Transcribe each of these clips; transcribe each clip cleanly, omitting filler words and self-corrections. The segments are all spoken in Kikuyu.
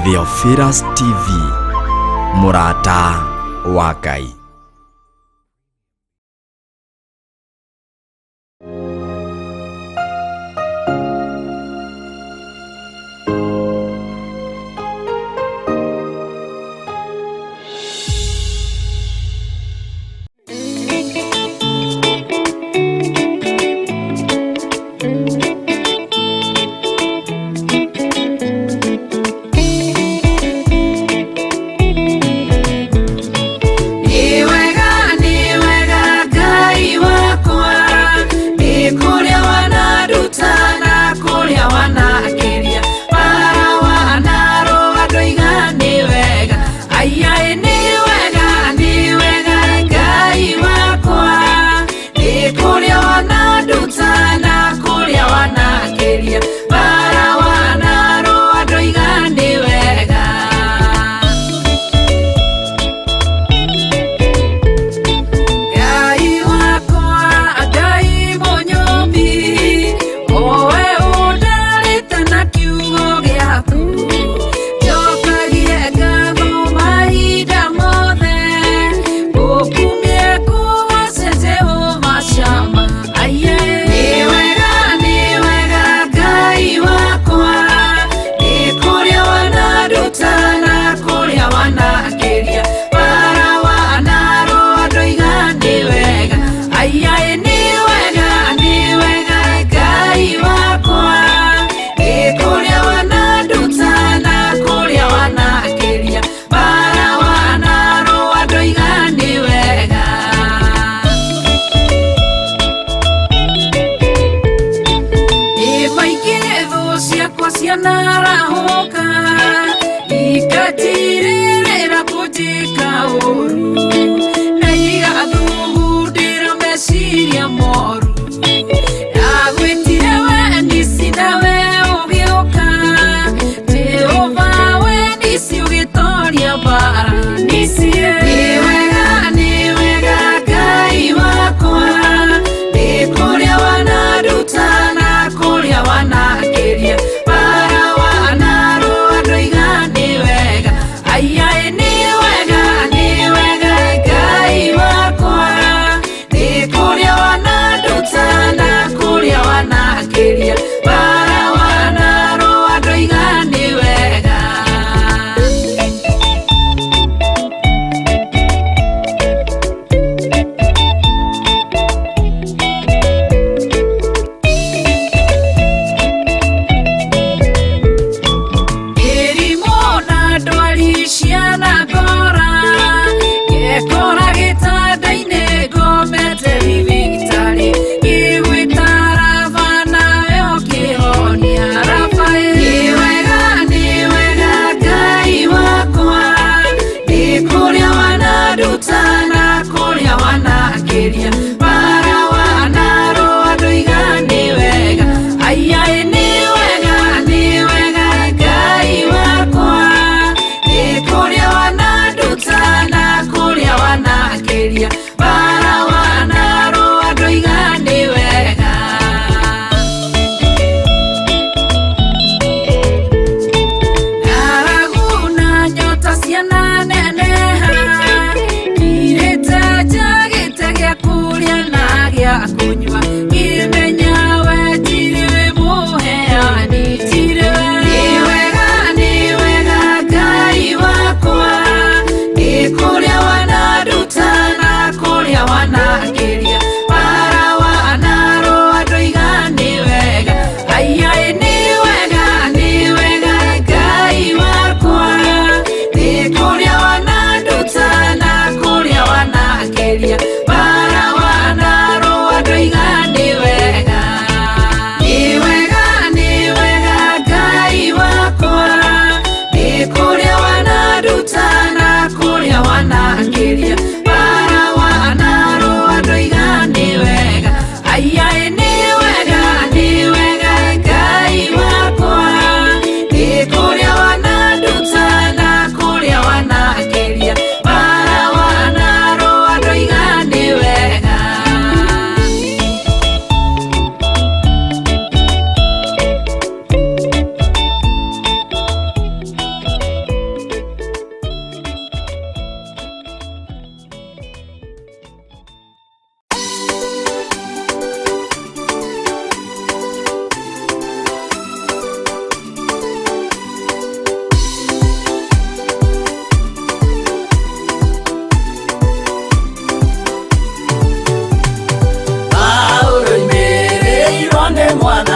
Theophilus TV, mũrata wa Ngai. Nĩ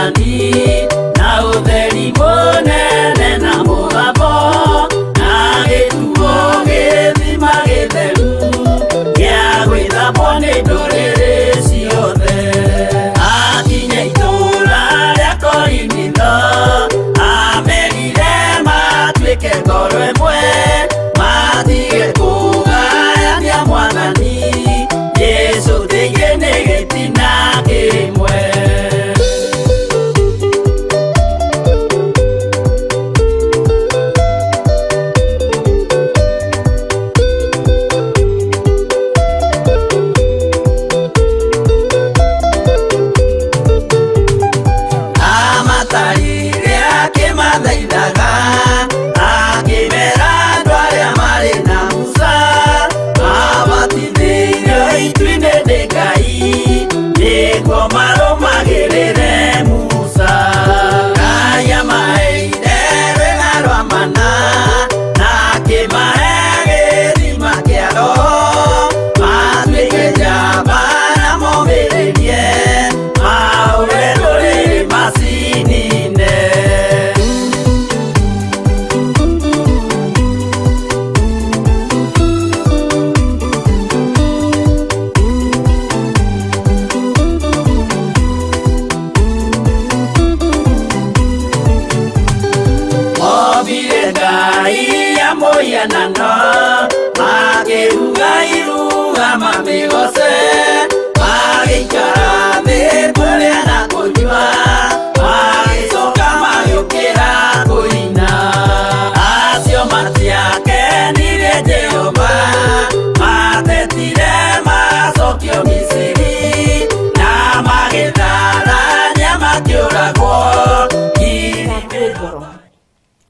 Mwathani na ũtheri mũnene na mũgambo na gĩtuo gĩthima gĩtheru gĩa gwĩthambwo nĩ ndũrĩrĩ ciothe. Akinya itũũra rĩa Korinitho amerire matuĩke ngoro ĩmwe matige kũgayania Mwathani Jesũ thĩinĩ nĩ gĩtina kĩmwe. Amatarire akĩmathaithaga akĩmera andũ arĩa marĩ na Musa mabatithĩirio itu-inĩ nĩ Ngai nĩguo marũmagĩrĩre Musa. Ngai amaheire rwĩga rwa mana na akĩmahe gĩthima kĩa Roho matuĩke njamba na momĩrĩrie mahũre ndũrĩrĩ macinine. Ombire Ngai ya mũhianano makĩruga iruga mamĩgoce magĩikara thĩ kũrĩa na kũnyua magĩcoka magĩũkĩra kũina. Acio matiakenirie Jehova matetire macokio Misiri na magĩtharania makĩũragwo. Ndakue ngoro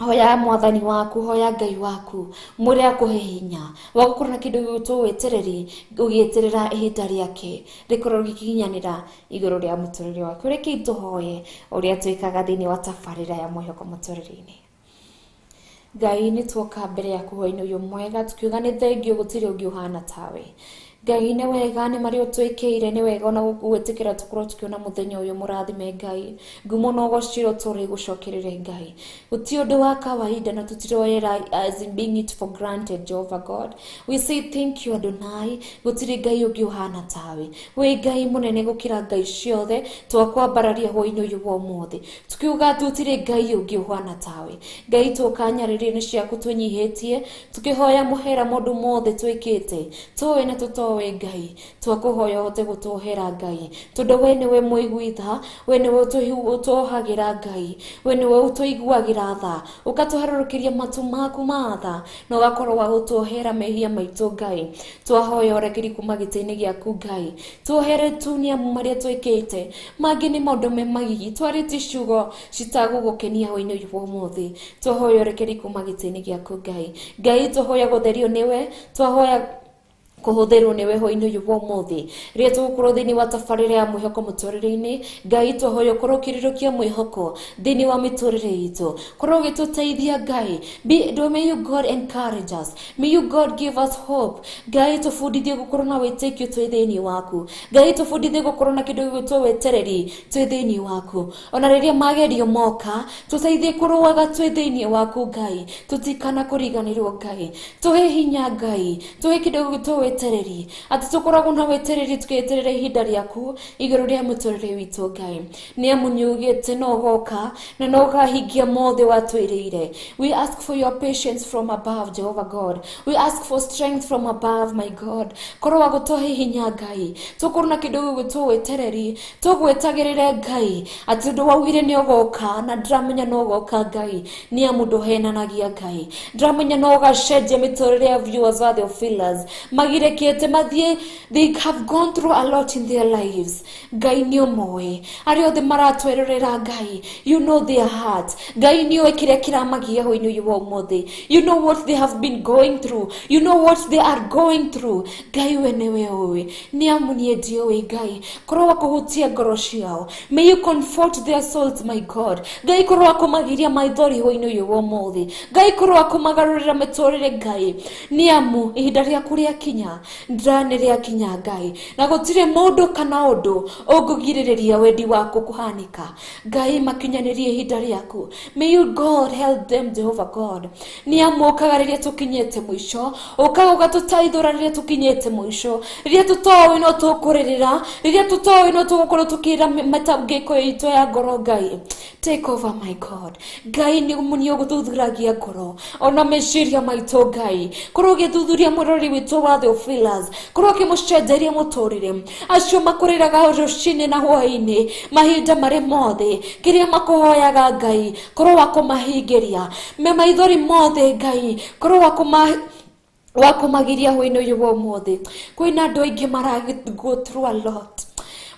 hoya Mwathani waku, hoya Ngai waku, mwĩre akũhe hinya wa gũkorwo na kĩndũ gĩgwĩtwo wetereri ũgĩeterera ihinda rĩake rĩkorwo rĩgĩkinyanĩra igũrũ rĩa mũtũrĩre waku. Rekei tũhoye ũrĩa twĩkaga thĩinĩ wa tabarĩra ya mwĩhoko mũtũrĩre-inĩ. Ngai, nĩ tuoka mbere yaku hwainĩ ũyũ mwega tukiuga nĩ thengio, gũtirĩ ũngĩ ũhana tawe. Ngai, nĩ wega nĩ marĩa ũtwĩkĩire, nĩ wega ona gwĩtĩkĩra tũkorwo tũkĩona mũthenya ũyũ mũrathime. Ngai, ngumo na ũgocirwo tũrĩ gũcokerere. Ngai, gũtirĩ ũndũ wa kawaida na tũtiroera as in being it for granted. Jehovah God, we say thank you. Adonai, gũtirĩ Ngai ũngĩ ũhana tawe. Wĩ Ngai mũnene gũkĩra ngai ciothe. Twakwambararia hwainĩ ũyũ wa ũmũthĩ tukiuga gũtirĩ Ngai ũngĩ ũhana tawe. Ngai, twoka nyarĩrĩ-inĩ ciaku twĩnyihĩtie tukĩhoya mũhera maũndũ mothe twĩkĩte tũĩ na tũtoĩ. Ngai, twakũhoya ũhote gũtwohera. Ngai, tondũ we nĩwe mũigui tha, we nĩwe ũtũohagĩra. Ngai, we nĩwe ũtũiguagĩra tha, ũkatũharũrũkĩria matu maku ma tha na ũgakorwo wa gũtuohera mehia maitũ. Ngai, twahoya ũrekeri kuma gĩtĩ-inĩ gĩaku. Ngai, tuohere tu nĩ amu marĩa twĩkĩte mangĩ nĩ maũndũ me magigi, twarĩtie ciugo citagũgũkenia. Hwainĩ ũyũ wa ũmũthĩ twahoya ũrekeri kuma gĩtĩ-inĩ gĩaku. Ngai, Ngai, twahoya gũtherio nĩwe, twahoya kũhũthĩrwo nĩwe hwainĩ ũyũ wa ũmũthĩ rĩrĩa tũgũkorwo thĩinĩ wa tabarĩra ya mwĩhoko mũtũrĩre-inĩ. Ngai, twahoya ũkorwo ũkĩrirũkia mwĩhoko thĩinĩ wa mĩtũrĩre itũ, korwo ũgĩtũteithia. Ngai, may you God encourage us, may you God give us hope. Ngai, tũbundithie gũkorwo na wĩtĩkio twĩ thĩinĩ waku. Ngai, tũbundithie gũkorwo na kĩndũ gĩgwĩtwo wetereri twĩ thĩinĩ waku. Ona rĩrĩa magerio moka, tũteithie kũrũaga twĩ thĩinĩ waku. Ngai, tũtikana kũriganĩrwo. Ngai, tũhe hinya. Ngai, tũhe kĩndũ gĩgwĩtwo wetereri, atĩ tũkoragwo na wetereri tũkĩeterera ihinda rĩaku igũrũ rĩa mũtũrĩre witũ. Ngai, nĩ amu nĩ ugĩte no ũgoka na no ũkahingia mothe watwĩrĩire. We ask for your patience from above, Jehovah God. We ask for strength from above, my God. Korwo wa gũtũhe hinya, Ngai, tũkorwo na kĩndũ gĩgwĩtwo wetereri tũgwetagĩrĩre. Ngai, atĩ ũndũ waugire nĩ ũgoka na ndiramenya no ũgoka. Ngai, nĩ amu ndũhenanagia. Ngai, ndiramenya no ũgacenjia mĩtũrĩre ya viewers wa Theophilus magirekete mathiĩ. They have gone through a lot in their lives. Ngai, nĩ ũmoĩ arĩa othe maratwerorera. Ngai, you know their heart. Ngai, nĩ ũĩ kĩrĩa kĩramagia hwainĩ ũyũ wa ũmũthĩ. You know what they have been going through, you know what they are going through. Ngai, we nĩwe ũĩ, nĩ amu niĩ ndiũĩ. Ngai, korwo wa kũhutia ngoro ciao. May you comfort their souls, my God. Ngai, korwo wa kũmagiria maithori hwainĩ ũyũ wa ũmũthĩ. Ngai, korwo wa kũmagarũrĩra mĩtũrĩre. Ngai, nĩ amu ihinda rĩaku rĩakinya. rĩakinya nĩ rĩakinya Ngai na gũtirĩ mũndũ kana ũndũ ũngũgirĩrĩria wendi waku kũhanĩka. Ngai makinyanĩrie ihinda rĩaku. May you God help them, Jehovah God. Nĩ amu ũkaga rĩrĩa tũkinyĩte mũico, ũkaga ũgatũteithũra rĩrĩa tũkinyĩte mũico, rĩrĩa tũtoĩ no tũkũrĩrĩra, rĩrĩa tũtoĩ no tũgũkorwo tũkĩra mĩtangĩko itũ ya ngoro. Ngai, take over, my God. Ngai nĩ ũgũthuthuragia ngoro ona meciria maitũ. Ngai, korwo ũgĩthuthuria mwĩrori witũ wa Theophilus, korwo ũkĩmũcenjeria mũtũrĩre. Acio makũrĩraga rũcinĩ na hwaĩ-inĩ, mahinda marĩ mothe kĩrĩa makũhoyaga, Ngai korwo wa kũmahingĩria me maithori mothe. Ngai korwo wa kũma wakumagiria hwainĩ ũyũ wa ũmũthĩ. Kwĩna andũ aingĩ mara go through a lot,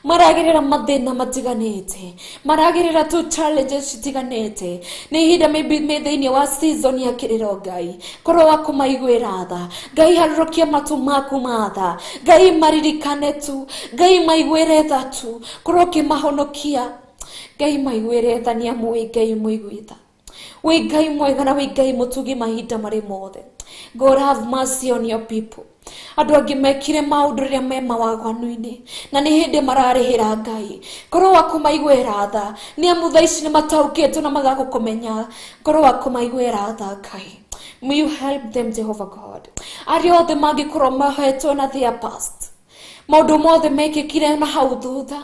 maragerera mathĩna matiganĩte, maragerera tu challenges citiganĩte. Nĩ ihinda maybe me thĩinĩ wa season ya kĩrĩro. Ngai korwo wa kũmaiguĩra tha. Ngai harũrũkia matu maku ma tha. Ngai maririkane tu. Ngai maiguĩre tha tu, korwo ũkĩmahonokia. Ngai maiguĩre tha, nĩ amu wĩ Ngai mũigui tha, wĩ Ngai mwega na wĩ Ngai mũtugi mahinda marĩ mothe. God, have mercy on your people. Andũ angĩ mekire maũndũ rĩrĩa me mawaganu-inĩ na nĩ hĩndĩ mararĩhĩra. Ngai korwo wa kũmaiguĩra tha, nĩ amu thaa ici nĩ mataũkĩtwo na magagũkũmenya. Korwo wa kũmaiguĩra tha, Ngai. May you help them, Jehovah God. Arĩa othe mangĩkorwo mahetwo na their past, maũndũ mothe mekĩkire na hau thutha,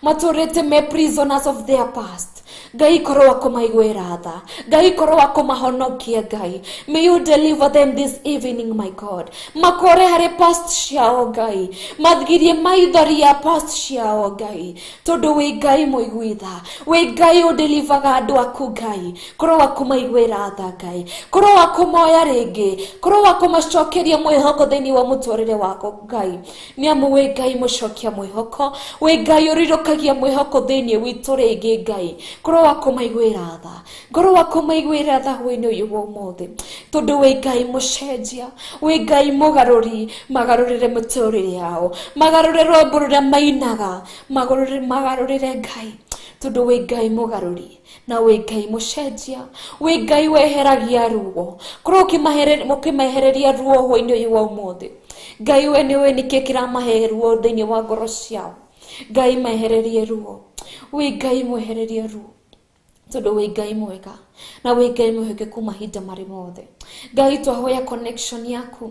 matũrĩte me prisoners of their past, Ngai korwo wa kũmaiguĩra tha. Ngai korwo wa kũmahonokia. Ngai, may you deliver them this evening, my God. Makore harĩ past ciao. Ngai mathigirie maithori ya past ciao. Ngai, tondũ wĩ Ngai mũigui tha, wĩ Ngai ũndelivaga andũ aku. Ngai korwo wa kũmaiguĩra tha. Ngai korwo wa kũmoya rĩngĩ, korwo wa kũmacokeria mwĩhoko thĩinĩ wa mũtũrĩre wako. Ngai, nĩ amu wĩ Ngai mũcokia mwĩhoko, wĩ Ngai ũrirũkagia mwĩhoko thĩinĩ witũ rĩngĩ. Ngai korwo wa kũmaiguĩra tha, ngorwo wa kũmaiguĩra tha hwainĩ ũyũ wa ũmũthĩ, tondũ wĩ Ngai mũcenjia, wĩ Ngai mũgarũri. Magarũrĩre mĩtũrĩre yao, magarũrĩre rwĩmbo rũrĩa mainaga, magarũrĩre, magarũrĩre, Ngai, tondũ wĩ Ngai mũgarũri na wĩ Ngai mũcenjia, wĩ Ngai weheragia ruo. Korwo ũkĩmehereria ruo hwainĩ ũyũ wa ũmũthĩ. Ngai, we nĩ ũĩ nĩkĩ kĩramahe ruo thĩinĩ wa ngoro ciao. Ngai mehererie ruo, wĩ Ngai mwehererie ruo, tondũ wĩ Ngai mwega na wĩ Ngai mwĩhokeku mahinda marĩ mothe. Ngai, twahoya connection yaku.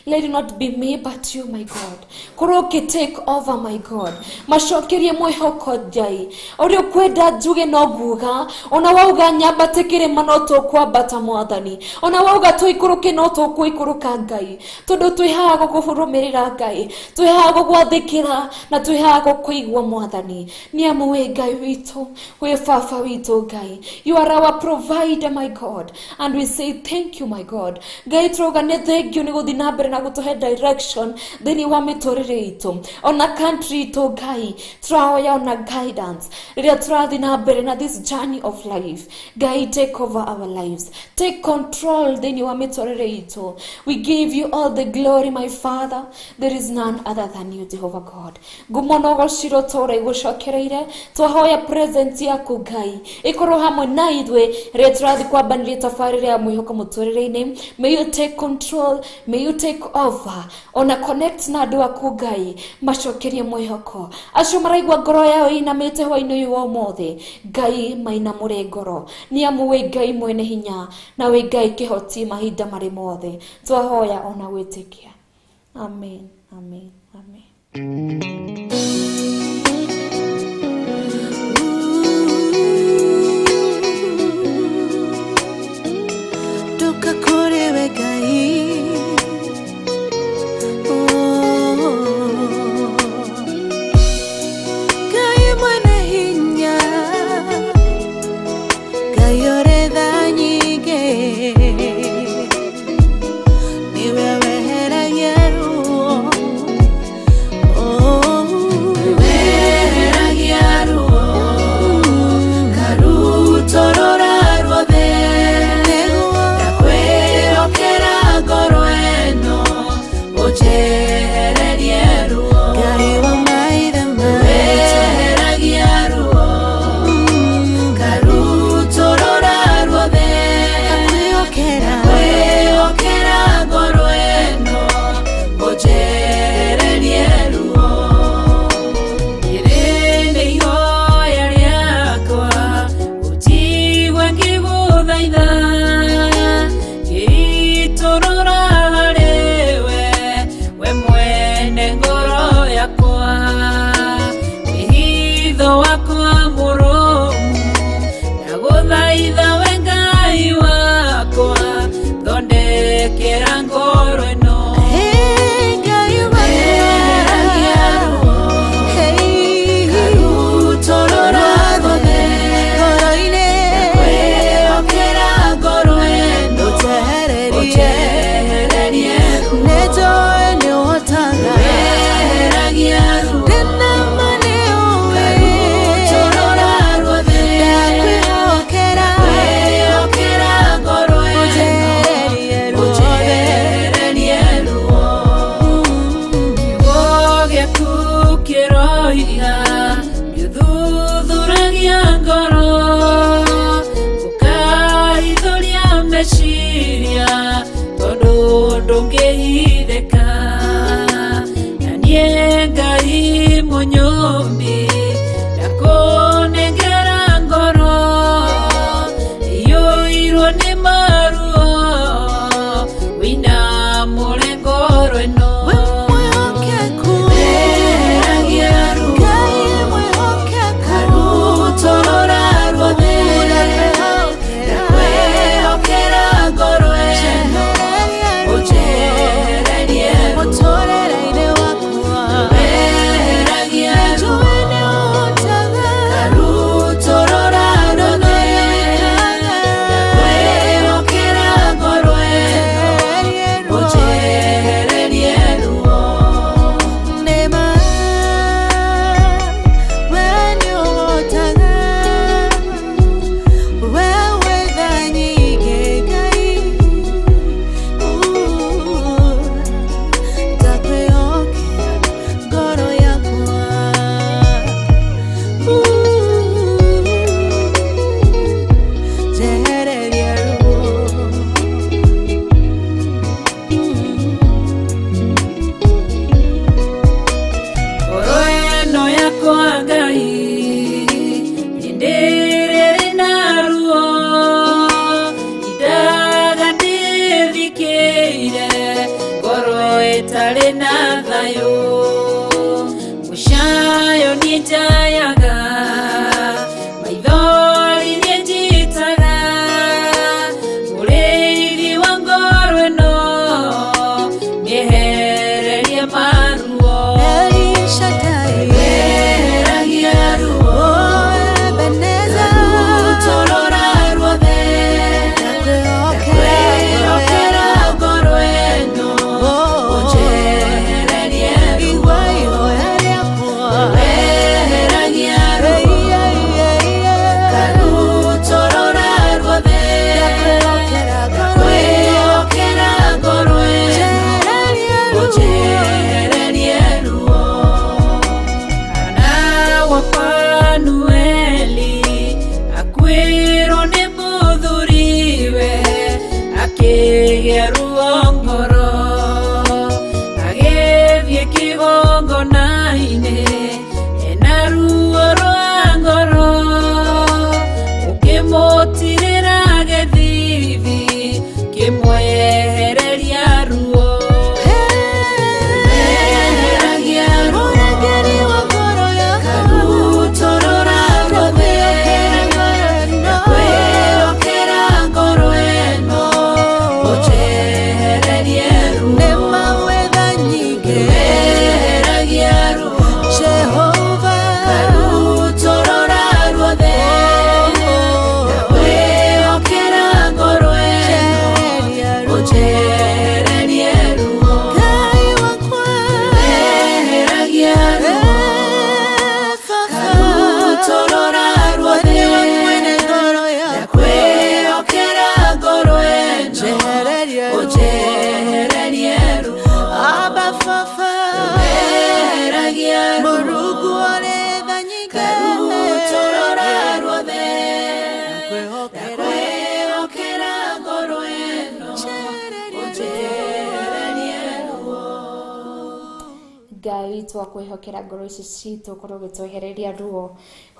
Let it not be me but you, my God. Korwo ũkĩ take over, my God. Macokerie mwĩhoko. Ngai, ũrĩa ũkwenda njuge no nguga, ona wauga nyambate kĩrĩma no tũkwambata. Mwathani, ona wauga tũikũrũke no tũkũikũrũka. Ngai, tondũ twĩ haha gũkũrũmĩrĩra. Ngai, twĩ haha gũgwathĩkĩra na twĩ haha gũkũigua. Mwathani, nĩ amu wĩ Ngai witũ, wĩ baba witũ. Ngai, you are our provider, my God, and we say thank you, my God. Ngai, turauga nĩ thank you nĩ gũthiĩ na mbere na gũtũhe direction thĩinĩ wa mĩtũrĩre itũ ona country itũ. Ngai, tũrahoya ona guidance rĩrĩa tũrathiĩ na mbere na this journey of life. Ngai, take over our lives, take control thĩinĩ wa mĩtũrĩre itũ. We give you all the glory, my Father. There is none other than you, Jehovah God. Ngumo na ũgocirwo tũũra igũcokereire. Twahoya presence yaku, Ngai, ĩkorwo hamwe na ithuĩ rĩrĩa tũrathiĩ kwambanĩria tabarĩra ya mwĩhoko mũtũrĩre-inĩ. May you take control, may you take over, ona connect na andũ aku. Ngai, macokerie mwĩhoko acio maraigua ngoro yao ĩinamĩte hwainĩ ũyũ wa ũmũthĩ. Ngai, mainamũre ngoro, nĩ amu wĩ Ngai mwene hinya na wĩ Ngai kĩhoti mahinda marĩ mothe. Twahoya ona gwĩtĩkia. Amen, amen, amen. Ndoka kũrĩ we Ngai. Oh. Ngai mwene hinya, Ngai ũrĩ tha nyingĩ, nĩwe weheragia ruo. Nĩũroiga nĩũthuthuragia ngoro ũkaithũria meciria tondũ ndũngĩhithĩka na niĩ Ngai mũnyũmbi ndakũnengera ngoro iyũirwo nĩ maruo wĩna mũre ngoro ĩno. We mwĩhokeku, Weheragia ruo Ngai mwĩhokeku, karutũrũra ruothe ndakwĩhokera ngoro ĩno ũnjehererie ruo. Mũtũrĩre-inĩ wakwa, Weheragia ruo njũĩ nĩũhotaga, karutũrũra ruothe ndakwĩhokera ngoro ĩno ũnjehererie ruo. Nĩma, we nĩũhotaga, we wĩ tha nyingĩ Ngai, ndakwĩhokera ngoro yakwa, njehereria ruo. Ngoro ĩno yakwa Ngai nĩndĩrĩrĩ na ruo indaga ndĩthikĩire ngoro ĩtarĩ na thayũ mũcayo niĩ njayaga maithori niĩ njitaga mũrĩithi wa ngoro ĩno mĩehererie maruo. El Shaddai, Weheragia ruo oh Ebenezer, karutũrũra ruothe ndakwĩhokera ngoro ĩno ũnjehererie ruo. Igua ihoya rĩakwa, Weheragia ruo karutũrũra ruothe ndakwĩhokera ngoro ĩno ũnjehererie ruo. Hana wa Fanueli akuĩrwo nĩ mũthuriwe akĩgĩa ruo ngoro agĩthiĩ kĩgongona-inĩ ena ruo rwa ngoro ũkĩmũtirĩra gĩthithi kĩmwehereria ruo. Weheragia ruo Mũrangĩri wa ngoro yakwa, karutũrũra ruothe ndakwĩhokera ngoro ĩno ũnjehererie ruo. Nĩma wĩ tha nyingĩ, Weheragia ruo Jehova, karutũrũra ruothe ndakwĩhokera ngoro ĩno njehereria ruo. ũnjehererie ruo. Ngai wakwa, Weheragia ruo karutũrũra ruothe nĩwe mwene ngoro yakwa, ndakwĩhokera ngoro ĩno njehereria ruo. ũnjehererie ruo. Abba Baba, Weheragia ruo Mũrungu ũrĩ tha nyingĩ, karutũrũra ruothe ndakwĩhokera ndakwĩhokera ngoro ĩno ũnjehererie ruo. Ngai witũ akwĩhokera ngoro ici citũ ũkorwo ũgĩtwehereria ruo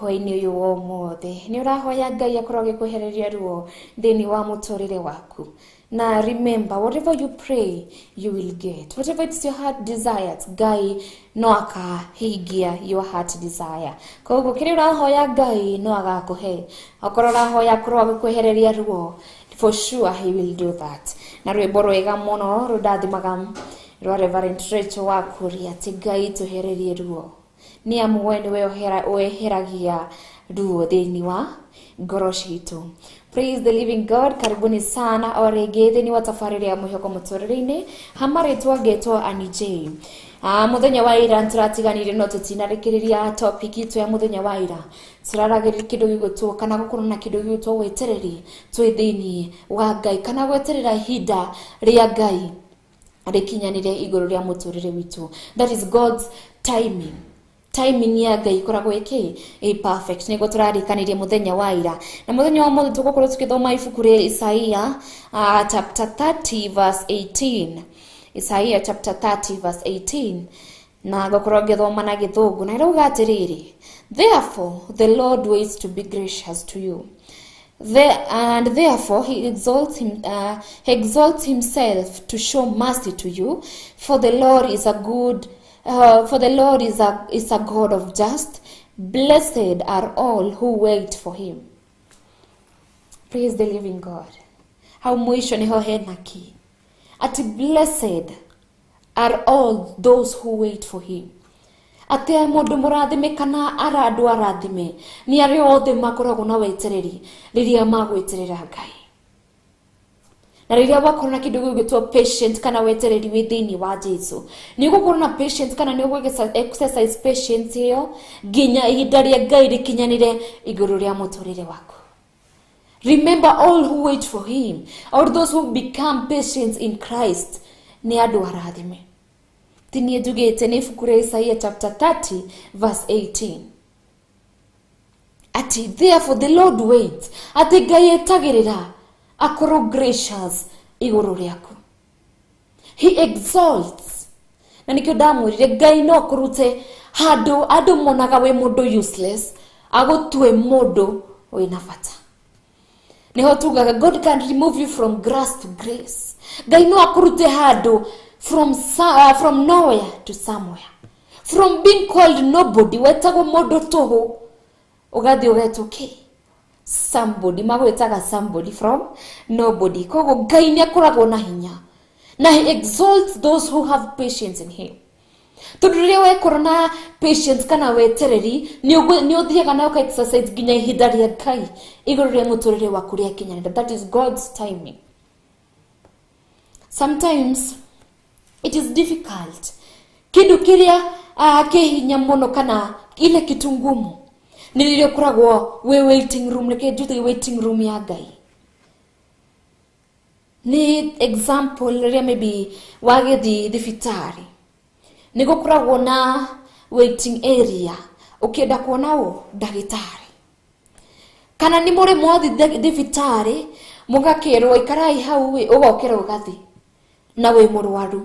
hwainĩ ũyũ wa ũmũthĩ. Nĩ ũrahoya Ngai akorwo agĩkwehereria ruo thĩinĩ wa mũtũrĩre waku. Na remember, whatever you pray, you will get. Whatever it's your heart desires, Ngai no akahingia your heart desire. Koguo kĩrĩa ũrahoya Ngai no agakũhe. Okorwo ũrahoya akorwo agĩkwehereria ruo, for sure he will do that. Na rwĩmbo rwega mũno rũndathimaga rwa Reverend Rachel wa Kuria atĩ Ngai tũhererie ruo nĩ amu we nĩwe weheragia ruo thĩinĩ wa ngoro citũ. Praise the living God. Karibuni sana o rĩngĩ thĩinĩ wa tabarĩra ya mwĩhoko mũtũrĩre-inĩ hama rĩtwa ngetwo Annie J. Mũthenya wa ira nĩtũratiganire no tũtinarĩkĩrĩria topic itũ ya mũthenya wa ira. Tũraragĩrĩria kĩndũ gĩgwĩtwo kana gũkorwo na kĩndũ gĩgwĩtwo wetereri twĩ thĩinĩ wa Ngai kana gweterera ihinda rĩa Ngai rĩkinyanĩre igũrũ rĩa mũtũrĩre witũ. That is God's timing. Timing ya Ngai ĩkoragwo ĩkĩ ĩ perfect. Nĩguo tũrarĩkanĩrie mũthenya wa ira, na mũthenya wa ũmũthĩ tũgũkorwo tũgĩthoma ibuku rĩa Isaia, chapter 30 verse 18. Isaia chapter 30 verse 18, na ngũkorwo ngĩthoma na Gĩthũngũ, na ĩrauga atĩrĩrĩ, "Therefore the Lord waits to be gracious to you, and therefore he exalts himself to show mercy to you. For the Lord is a good, for the Lord is a God of just. Blessed are all who wait for him." Praise the living God. Hau mwisho niho hena key, ati blessed are all those who wait for him, atĩ mũndũ mũrathime kana ara andũ arathime nĩ arĩa othe makoragwo na wetereri rĩrĩa magweterera Ngai. Na rĩrĩa wakorwo na kĩndũ gĩgwĩtwo patient kana wetereri wĩ thĩinĩ wa Jesu, nĩ ũgũkorwo na patience kana nĩ ũgũ exercise patience ĩyo nginya ihinda rĩa Ngai rĩkinyanĩre igũrũ rĩa mũtũrĩre waku. Remember, all who wait for him, or those who become patient in Christ, nĩ andũ arathime. Ti niĩ njugĩte, nĩ ibuku rĩa Isaia chapter 30 verse 18, ati therefore the Lord waits, atĩ Ngai etagĩrĩra akorwo gracious igũrũ rĩaku. He exalts, na nĩkĩo ndamwĩrire Ngai no kũrute handũ andũ monaga wĩ mũndũ useless, agũtue mũndũ wĩna bata. Niho tugaga God can remove you from grass to grace. Ngai no akũrute handũ from nowhere to somewhere, from being called nobody, wetagwo mũndũ tũhũ, ũgathiĩ ũgetwo kĩ somebody, magwĩtaga somebody from nobody. Koguo Ngai nĩ akoragwo na hinya, na he exalts those who have patience in him, tondũ rĩrĩa wekorwo na patience kana wetereri, nĩ ũthiaga na ũka exercise nginya ihinda rĩa Ngai igũrũ rĩa mũtũrĩre waku rĩakinyanĩra. That is God's timing. Sometimes it is difficult. Kĩndũ kĩrĩa kĩ hinya mũno kana ile kitu ngumu nĩ rĩrĩa ũkoragwo wĩ waiting room. Reke njuge waiting room ya Ngai nĩ example, rĩrĩa maybe wagĩthiĩ thibitarĩ, nĩ gũkoragwo na waiting area ũkĩenda kuona ũ ndagĩtarĩ, kana nĩ mũrĩ mwathi thibitarĩ mũgakĩrwo ikarai hau ĩ, ũgokĩra ũgathi na wĩ mũrwaru.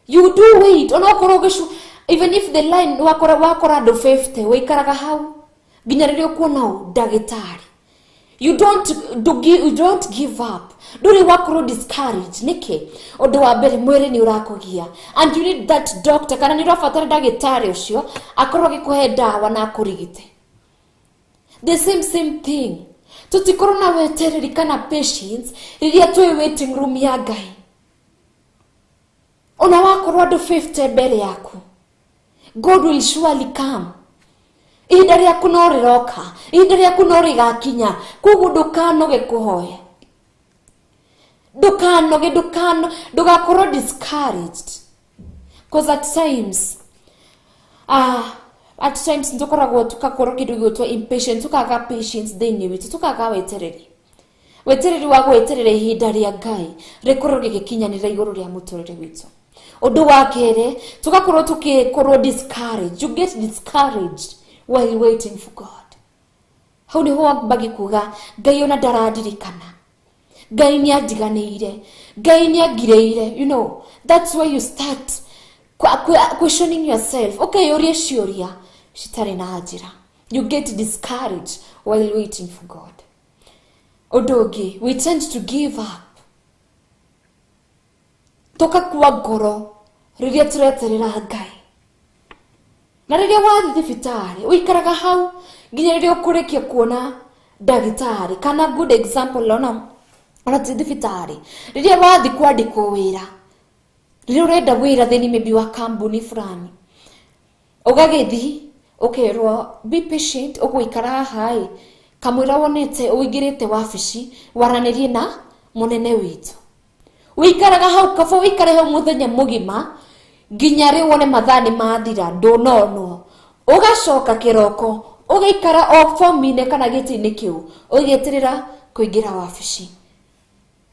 You do wait, onokorwo ũgĩcu, even if the line wakora andũ 50, wĩikaraga hau nginya rĩrĩa ũkuona ũ ndagĩtarĩ. You don't, do, you don't give up. Ndũrĩ wakorwo discouraged. Nĩkĩ? Ũndũ wa mbere, mwĩrĩ nĩ ũrakũgia and you need that doctor, kana nĩ ũrabatara ndagĩtarĩ ũcio akorwo agĩkũhe ndawa na akũrigite. The same thing, tũtikorwo na wetereri kana patience rĩrĩa twĩ waiting room ya Ngai. Ona wakorwo andũ 50 mbere yaku, God will surely come. Ihinda rĩaku no rĩroka, ihinda rĩaku no rĩgakinya. Koguo ndũkanoge kũhoya, ndũkanoge, ndũgakorwo discouraged, cause at times nĩtũkoragwo tugakorwo kĩndũ gĩgwĩtwo impatient, tukaga patience thĩinĩ witũ, tukaga wetereri, wetereri wa gweterera ihinda rĩa Ngai rĩkorwo rĩgĩkinyanĩra igũrũ rĩa mũtũrĩre witũ. Ũndũ wa kerĩ, tugakorwo tũgĩkorwo discouraged. You get discouraged while waiting for God. Hau nĩho wambagi kuga, "Ngai ona ndarandirikana, Ngai nĩ andiganĩire, Ngai nĩ angirĩire." That's why you start questioning yourself, ũkeyũria ciũria citarĩ na njĩra. You get discouraged while waiting for God. Ũndũ ũngĩ, we tend to give up, tũkakua ngoro rĩrĩa tũreterera Ngai. Na rĩrĩa wathiĩ thibitarĩ, ũikaraga hau nginya rĩrĩa ũkũrĩkia kuona ndagĩtarĩ. Kana good example, ona ti thibitarĩ, rĩrĩa wathiĩ kwandĩkwo wĩra, rĩrĩa ũrenda wĩra thĩinĩ maybe wa kambuni fulani, ũgagĩthiĩ ũkerwo, "Be patient, ũgũikara haha ĩ kamũira wonete ũingĩrĩte wabici waranĩrie na mũnene witũ." Ũikaraga hau, kaba ũikare hau mũthenya mũgima nginya rĩ wone mathaa nĩ mathira, ndũnonwo. Ũgacoka kĩroko ũgaikara o fominĩ kana gĩtĩ-inĩ kĩu ũgĩeterera kũingĩra wabici.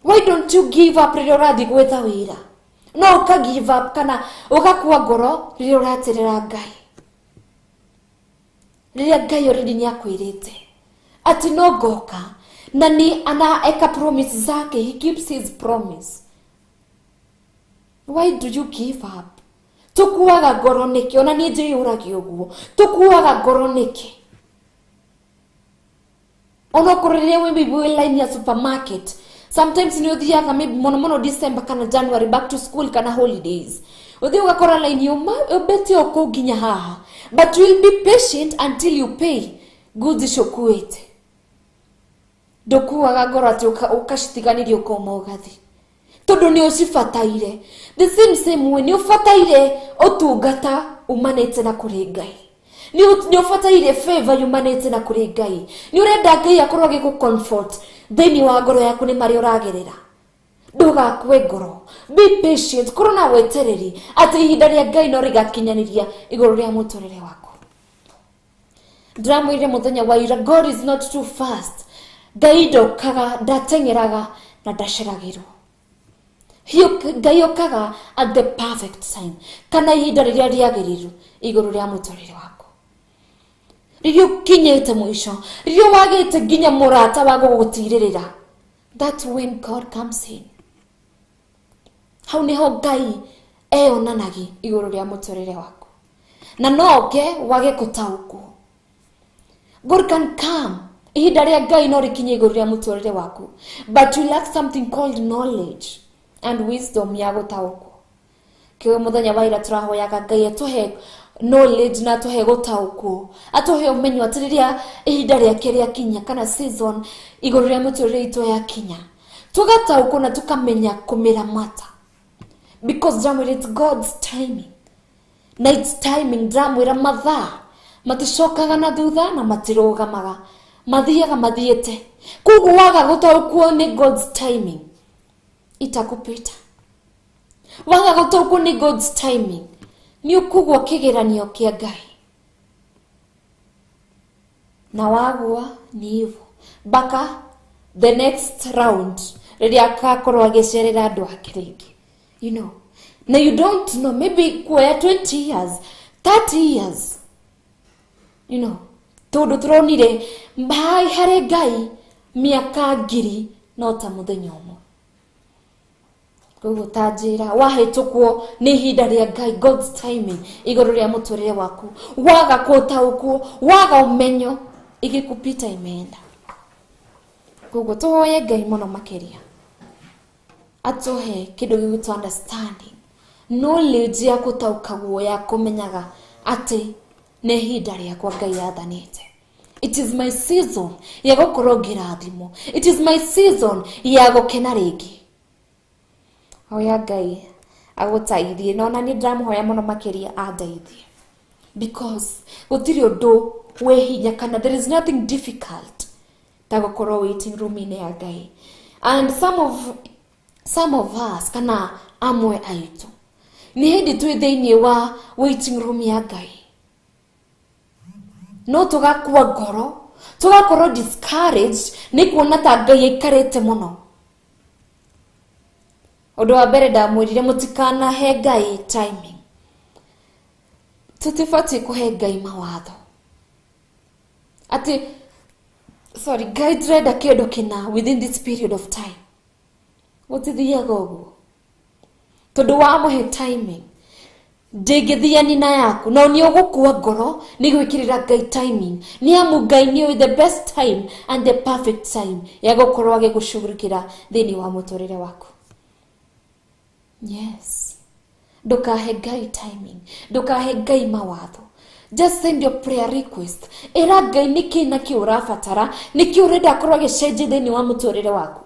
Why don't you give up rĩrĩa ũrathiĩ gwetha wĩra? No ũka give up kana ũgakua ngoro rĩrĩa ũraterera Ngai. Rĩrĩa Ngai already nĩ akwĩrĩte atĩ no ngoka na nĩ anaeka promise zake, he keeps his promise. Why do you give up? Tukuaga ngoro nĩkĩ? Ona niĩ njĩyũragia ũguo, tukuaga ngoro nĩkĩ? Onokorwo rĩrĩa wĩ maybe wĩ line ya supermarket, sometimes nĩ ũthiaga maybe mũno mũno December kana January, back to school kana holidays, ũthiĩ ũgakora line yuma ũmbĩte o kũu nginya haha, but you will be patient until you pay goods icio ũkuĩte. Ndũkuaga ngoro atĩ ũkacitiganĩria ũkauma ũgathiĩ, tondũ nĩ ũcibataire. The same same way, nĩ ũbataire ũtungata umanĩte na kũrĩ Ngai, nĩ ũbataire favor yumanĩte na kũrĩ Ngai, nĩ ũrenda Ngai akorwo agĩkũ comfort thĩinĩ wa ngoro yaku nĩ marĩa ũragerera. Ndũgakue ngoro, be patient, korwo na wetereri atĩ ihinda rĩa Ngai no rĩgakinyanĩria igũrũ rĩa mũtũrĩre waku. Ndĩramwĩrire mũthenya wa ira, God is not too fast. Ngai ndokaga, ndateng'eraga na ndaceragĩrwo. Ngai okaga at the perfect time, kana ihinda rĩrĩa rĩagĩrĩru igũrũ rĩa mũtũrĩre waku. Rĩrĩa ũkinyĩte mũico, rĩrĩa wagĩte nginya mũrata wa gũgũtirĩrĩra, that's when God comes in. Hau nĩho Ngai eyonanagia igũrũ rĩa mũtũrĩre waku, na no oke wage gũtaũkwo. God can come, ihinda rĩa Ngai no rĩkinye igũrũ rĩa mũtũrĩre waku, but you lack something called knowledge and wisdom ya gũtaũkwo. Kĩo mũthenya wa ira tũrahoyaga Ngai atũhe knowledge na atũhe gũtaũkwo, atũhe ũmenyo atĩ rĩrĩa ihinda rĩake rĩakinya kana season igũrũ rĩa mũtũrĩre itũ yakinya, tũgataũkwo na tũkamenya kũmĩramata, because ndamwĩra it's God's timing na it's timing. Ndamwĩra mathaa maticokaga na thutha na matirũgamaga, mathiaga mathiĩte. Koguo waga gũtaũkwo nĩ God's timing, itakupita. Waga gũtaũkwo nĩ God's timing, nĩ ũkũgwa kĩgeranio kĩa Ngai, na wagwa ni hivyo mpaka the next round rĩrĩa akakorwo agĩcerera andũ ake rĩngĩ. Na you don't know, maybe kuoya 20 years, 30 years, tondũ tũronire hai harĩ Ngai mĩaka 1000 no ta mũthenya ũmwe. Koguo ta njĩra, wahĩtũkwo nĩ ihinda rĩa Ngai, God's timing igũrũ rĩa mũtũrĩre waku, waga kũtaũkwo, waga ũmenyo, igĩkupita imeenda. Koguo tũhoye Ngai mũno makĩria atũhe kĩndũ gĩgwĩtwo understanding, knowledge ya gũtaũkagwo, ya kũmenyaga atĩ nĩ ihinda rĩakwa Ngai athanĩte. It is my season ya gũkorwo ngĩrathimwo, it is my season ya gũkena rĩngĩ. Hoya Ngai agũteithie, na ona niĩ ndĩramũhoya mũno makĩria andeithie, because gũtirĩ ũndũ wĩ hinya kana there is nothing difficult ta gũkorwo waiting room-inĩ ya Ngai. And some of us, kana amwe aitũ, nĩ hĩndĩ twĩ thĩinĩ wa waiting room ya Ngai, no tũgakua ngoro, tũgakorwo discouraged nĩ kuona ta Ngai aikarĩte mũno. Ũndũ wa mbere ndamwĩrire, mũtikanahe Ngai timing. Tũtibatiĩ kũhe Ngai mawatho atĩ, sorry Ngai, ndĩrenda kĩndũ kĩna within this period of time. Gũtithiaga ũguo, tondũ wamũhe timing ndĩngĩthiani na yaku, no nĩ ũgũkua ngoro nĩ gwĩkĩrĩra Ngai timing, nĩ amu Ngai nĩ the best time and the perfect time ya gũkorwo agĩgũcugurikĩra thĩinĩ wa mũtũrĩre waku. Yes, ndũkahe Ngai timing, ndũkahe Ngai mawatho. Just send your prayer request, ĩra Ngai nĩkĩ na kĩ ũrabatara, nĩkĩ ũrenda akorwo agĩcenjia thĩinĩ wa mũtũrĩre waku,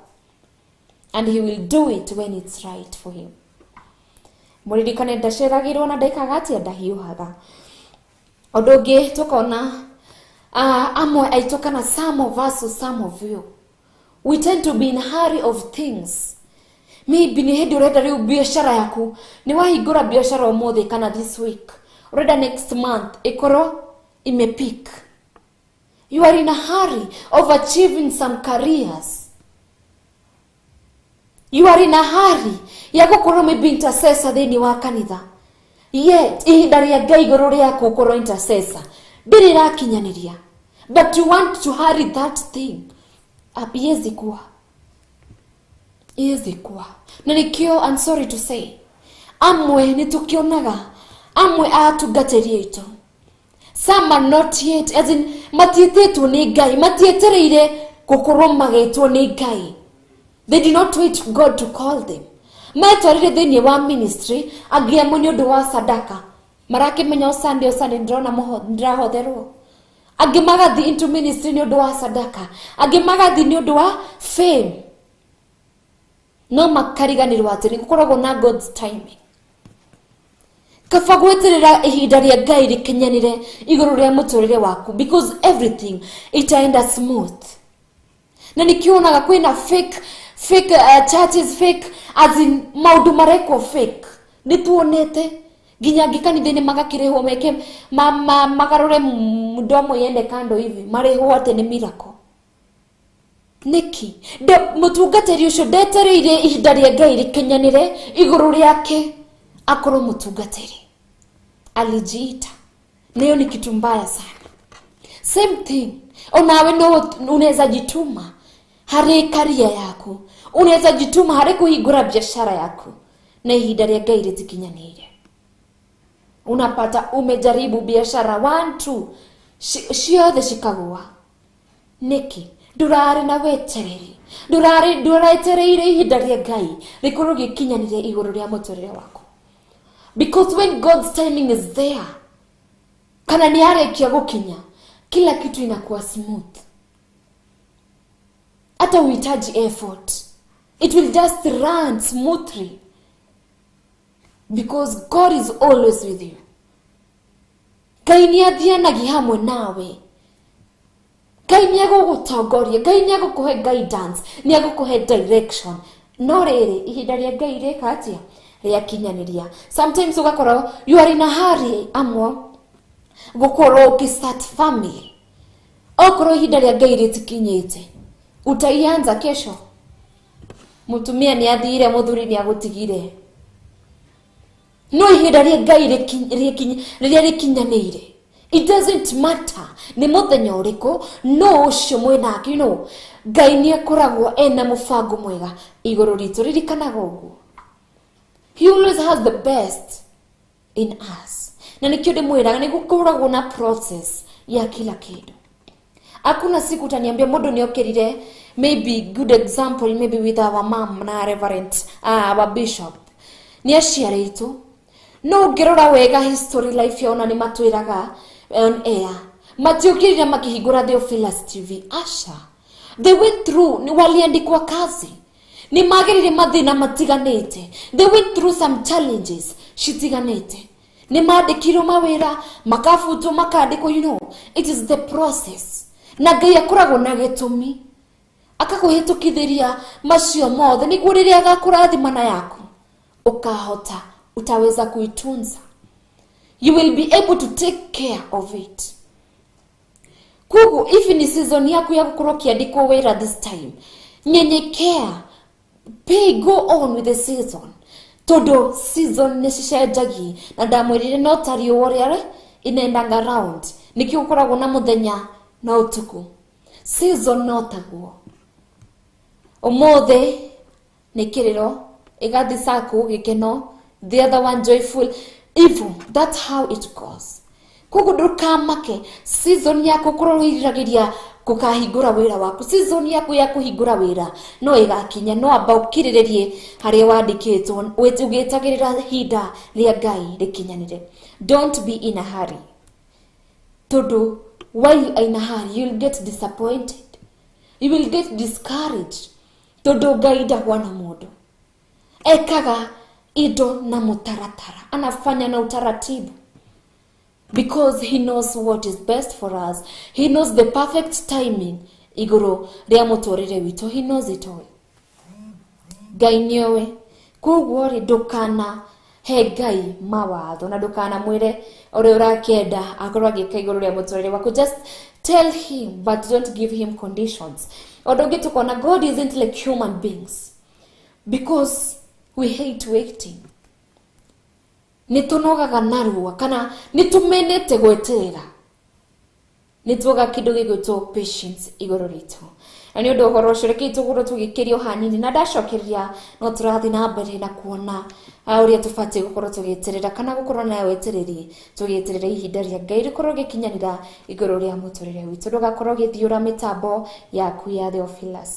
and he will do it when it's right for him. Mũririkane, ndaceragĩrwo na ndaikaga atĩa, ndahiũhaga. Ũndũ ũngĩ tũkona, amwe aitũ kana some of us or some of you, we tend to be in hurry of things. Maybe nĩ hĩndĩ ũrenda rĩu biacara yaku, nĩ wahingũra biacara ũmũthĩ kana this week, ũrenda next month ĩkorwo imepick. You are in a hurry of achieving some careers. You are in a hurry ya gũkorwo maybe intercessor thĩinĩ wa kanitha, yet ihinda rĩa Ngai igũrũ rĩaku ũkorwo intercessor Ndĩrĩ ĩrakinyanĩria, but you want to hurry that thing. Iwezi kuwa, iwezi kuwa. Na nikio, I'm sorry to say, amwe nĩtũkĩonaga amwe a atungatĩri aitũ, some are not yet, as in matiĩtĩtwo nĩ Ngai, matietereire gũkorwo magĩtwo nĩ Ngai. They did not wait God to call them. Metwarire thĩinĩ wa ministry, angĩ amwe nĩ ũndũ wa sadaka, marakĩmenya o Sunday, o Sunday ndĩrona ndĩrahotherwo. Angĩ magathiĩ into ministry nĩ ũndũ wa sadaka, angĩ magathiĩ nĩ ũndũ wa fame, no makariganĩrwo atĩ nĩ gũkoragwo na God's timing. Kaba gweterera ihinda rĩa Ngai rĩkinyanĩre igũrũ rĩa mũtũrĩre waku, because everything itaenda smooth. Na nikionaga kwĩna fake churches, fake as in maũndũ marekwo fake. Nĩtuonete nginya angĩ kanitha-inĩ magakĩrĩhwo meke magarũre mdomo yende kando hivi, marĩhwo atĩ nĩ miracle. Nĩkĩ mũtungatĩri ũcio ndetereire ihinda rĩa Ngai rĩkinyanĩre igũrũ rĩake akorwo mũtungatĩri? Alijiita. Nayo ni kitu mbaya sana. Same thing, onawe no unaweza jituma harĩ karia yaku, unaweza jituma harĩ kũhingũra biashara yaku, na ihinda rĩa Ngai rĩtikinyanĩire. Unapata umejaribu biashara 1 2 ciothe cikagũa. Nĩkĩ? Ndũrarĩ na wetereri, ndũretereire ihinda rĩa Ngai rĩkorwo rĩkinyanĩire igũrũ rĩa mũtũrĩre waku. Because when God's timing is there, kana nĩ arĩkia gũkinya, kila kitu inakuwa smooth. Hata uhitaji effort, it will just run smoothly, because God is always with you. Ngai nĩ athianagia hamwe nawe. Ngai nĩ egũgũtongoria, Ngai nĩ egũkũhe guidance, nĩ egũkũhe direction. No rĩrĩ, ihinda rĩa Ngai rĩka atĩa? Rĩakinyanĩria. Sometimes ũgakorwo you are in a hurry amwe gũkorwo ũkĩ-start family. Okorwo ihinda rĩa Ngai rĩtikinyĩte, utaianza kesho. Mũtumia nĩ athire, mũthuri nĩ agũtigire. No ihinda rĩa Ngai rĩrĩa rĩkinyanĩire, it doesn't matter nĩ mũthenya ũrĩkũ, no ũcio mwĩnake, Ngai nĩ akoragwo ena mũbango mwega igũrũ ritũ. Ririkanaga ũguo. He always has the best in us. Na nikio ndĩmwĩraga nĩ gũkoragwo na process ya kila kĩndũ. Hakuna siku utaniambia mũndũ nĩ okĩrire, maybe good example maybe with our mom na reverend, our bishop, nĩ aciarĩtwo. No ũngĩrora wega history life yao, na nĩ matwĩraga on air, matiũkĩrire makĩhingũra Theophilus TV. Asha, they went through, ni waliandikwa kazi, nĩ magerire mathĩna matiganĩte. They went through some challenges citiganĩte, nĩ mandĩkirwo mawĩra, makabutwo, makandĩkwo. It is the process, na Ngai akoragwo na gĩtũmi akakũhĩtũkithĩria macio mothe, nĩguo rĩrĩa agakũrathima na yaku ukahota, utaweza kuitunza, you will be able to take care of it. Koguo if ni season yaku ya gũkorwo ũkĩandĩkwo wĩra this time, nyenyekea, pay, go on with the season, tondũ season nĩ cicenjagia. Na ndamwĩrire no ta riũa rĩarĩ inendanga round, nĩkĩo gũkoragwo na mũthenya na ũtukũ. Season no taguo, ũmũthĩ nĩ kĩrĩro, ĩgathi saku gĩkeno, the other one joyful evil. That's how it goes. Koguo ndũkamake season yaku ũkorwo wĩriragĩria gũkahingũra wĩra waku, season yaku ya kũhingũra wĩra no ĩgakinya. No amba ũkirĩrĩrie harĩa wandĩkĩtwo, ũgĩtagĩrĩra ihinda rĩa Ngai rĩkinyanĩre. Don't be in a hurry, tondũ while you are in a hurry, you'll get disappointed, you will get discouraged, tondũ Ngai ndahwana mũndũ, ekaga indo na mũtaratara, anafanya na utaratibu, because he knows what is best for us. He knows the perfect timing igũrũ rĩa mũtũrĩre witũ. He knows it all. Ngai nĩoĩ. Koguo rĩ, ndũkana he Ngai mawatho na ndũkanamwĩre ũrĩa ũrakĩenda akorwo agĩka igũrũ rĩa mũtũrĩre waku. Just tell him, but don't give him conditions. Ũndũ ũngĩ tũkona, God isn't like human beings, because we hate waiting. Nĩ tũnogaga narua kana nĩ tũmenete gweterera. Nĩ tuoga kĩndũ gĩgwĩtwo patience igũrũ ritũ. Na nĩ ũndũ ũhoro ũcio, rekei tũgũrwo tũgĩkĩrio hanini, na ndacokeria no tũrathiĩ na mbere na kuona ũrĩa tũbatiĩ gũkorwo tũgĩeterera kana gũkorwo na wetereri tũgĩeterera ihinda rĩa Ngai rĩkorwo rĩgĩkinyanĩra igũrũ rĩa mũtũrĩre witũ. Ndũgakorwo ũgĩthiũra mĩtambo yaku ya Theophilus.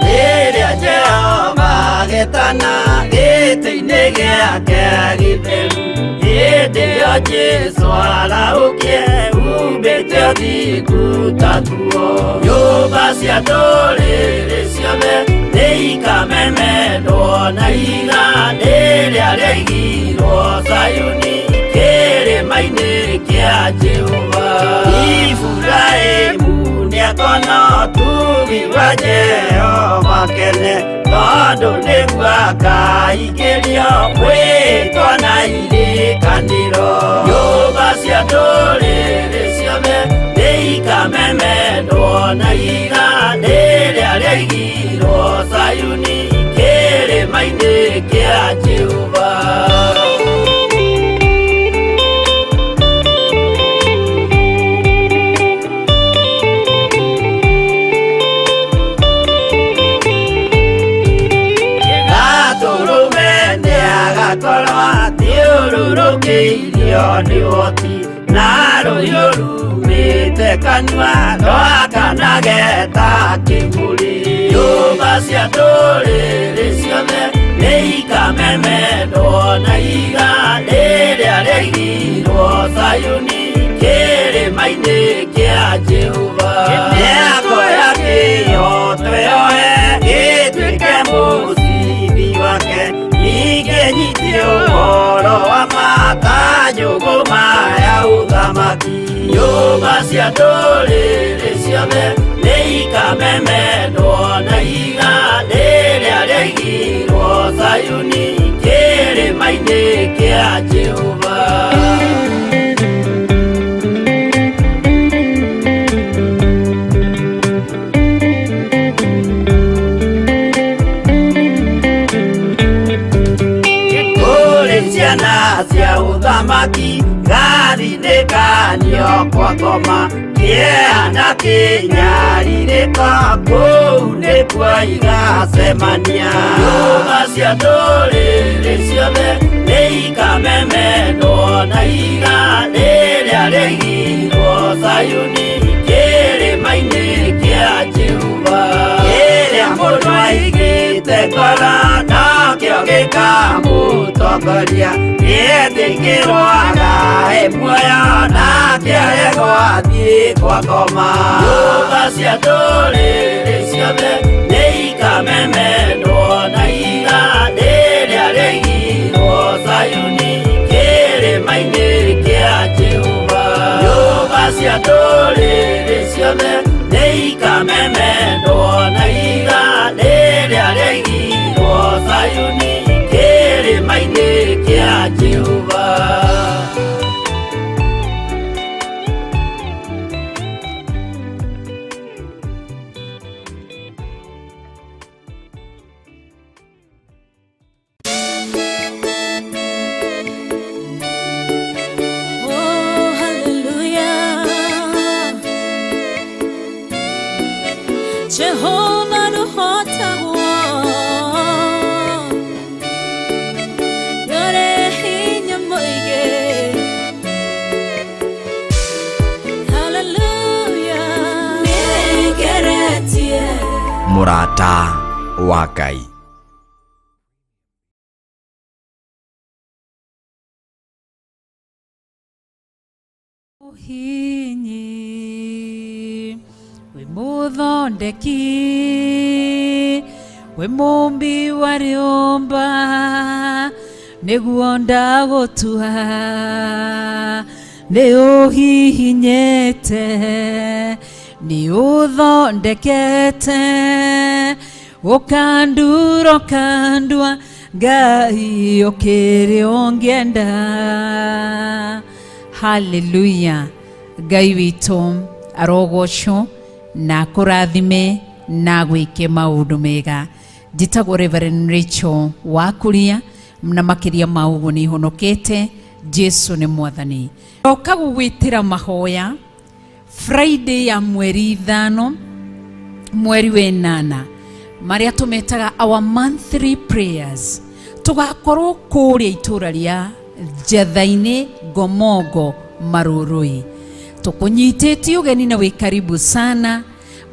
Rĩrĩa Jehova agetana gĩtĩ-inĩ gĩake gĩtheru, hĩndĩ ĩyo Jesũ arahũkie umbĩte ũthingu ta nguo. Nyũmba cia ndũrĩrĩ ciothe nĩikamemendwo na ihiga rĩrĩa rĩaigirwo Zayuni kĩrĩma-inĩ kĩa Jehova. Iburahĩmu nĩakona ũtugi wa Jehova kene, tondũ nĩguo akaingĩrio mwĩtwa na irĩkanĩro. Nyũmba cia ndũrĩrĩ ciothe nĩikamemendwo na ihiga rĩrĩa rĩaigirwo Zayuni kĩrĩma-inĩ kĩa Jehova. Gatũrũme nĩagakorwo athiũrũrũkĩirio nĩ ũhoti, na rũhiũ rumĩte kanua rwakanage ta kĩmũrĩ. Nyũmba cia ndũrĩrĩ ciothe nĩikamemendwo na ihiga rĩrĩa rĩaigirwo Zayuni kĩrĩma-inĩ kĩa Jehova. Mĩako ya kĩhooto yoe ĩtuĩke mũcibi wake, ningĩ nyitie ũhoro wa ma ta njũgũma ya ũthamaki. Nyũmba cia ndũrĩrĩ ciothe nĩikamemendwo na ihiga rĩrĩa rĩaigirwo Zayuni kĩrĩma-inĩ kĩa Jehova. Kũrĩ ciana cia ũthamaki gathinĩkanio kwa ngoma, kĩeha na kĩnyarirĩko kũu nĩkuo igacemania. Nyũmba cia ndũrĩrĩ ciothe nĩikamemendwo na ihiga rĩrĩa rĩaigirwo Zayuni kĩrĩma-inĩ kĩa Jehova. Kĩrĩa mũndũ aigĩte ngoro nokĩo gĩkamũtongoria, nĩetĩkĩrwo agae muoyo nake aregwo athiĩ kwa ngoma. Nyũmba cia ndũrĩrĩ ciothe nĩikamemendwo na ihiga rĩrĩa rĩaigirwo Zayuni kĩrĩma-inĩ kĩa Jehova. Nyũmba cia ndũrĩrĩ ciothe nĩikamemendwo na ihiga rĩrĩa rĩaigirwo Zayuni kĩrĩma-inĩ kĩa Jehova. Oh, hallelujah. Jehovah nũhotagwo, nĩũrĩ hinya mũingĩ. Hallelujah. Nĩngeretie. Mũrata wa Ngai. Ũhinyi wĩ mũthondeki, wĩ mũmbi wa rĩũmba, nĩguo ndagũtua, nĩ ũhihinyĩte, nĩ ũthondekete, ũkandura ũkandua, Ngai ũkĩrĩ ũngĩenda. Haleluya. Ngai witũ arogocwo. Na akũrathime na agwĩke maũndũ mega. Njĩtagwo Reverend Rachel Wakuria na makĩria ma ũguo nĩ honokete. Jesu nĩ mwathani. Oka gũgwĩtĩra mahoya Friday ya mweri 5 mweri wa 8 marĩa tũmetaga our monthly prayers. Tũgakorwo kũrĩa itũra rĩa Njatha-inĩ Ngomongo Marurui. Tũkũnyitĩte ũgeni na wĩ karibu sana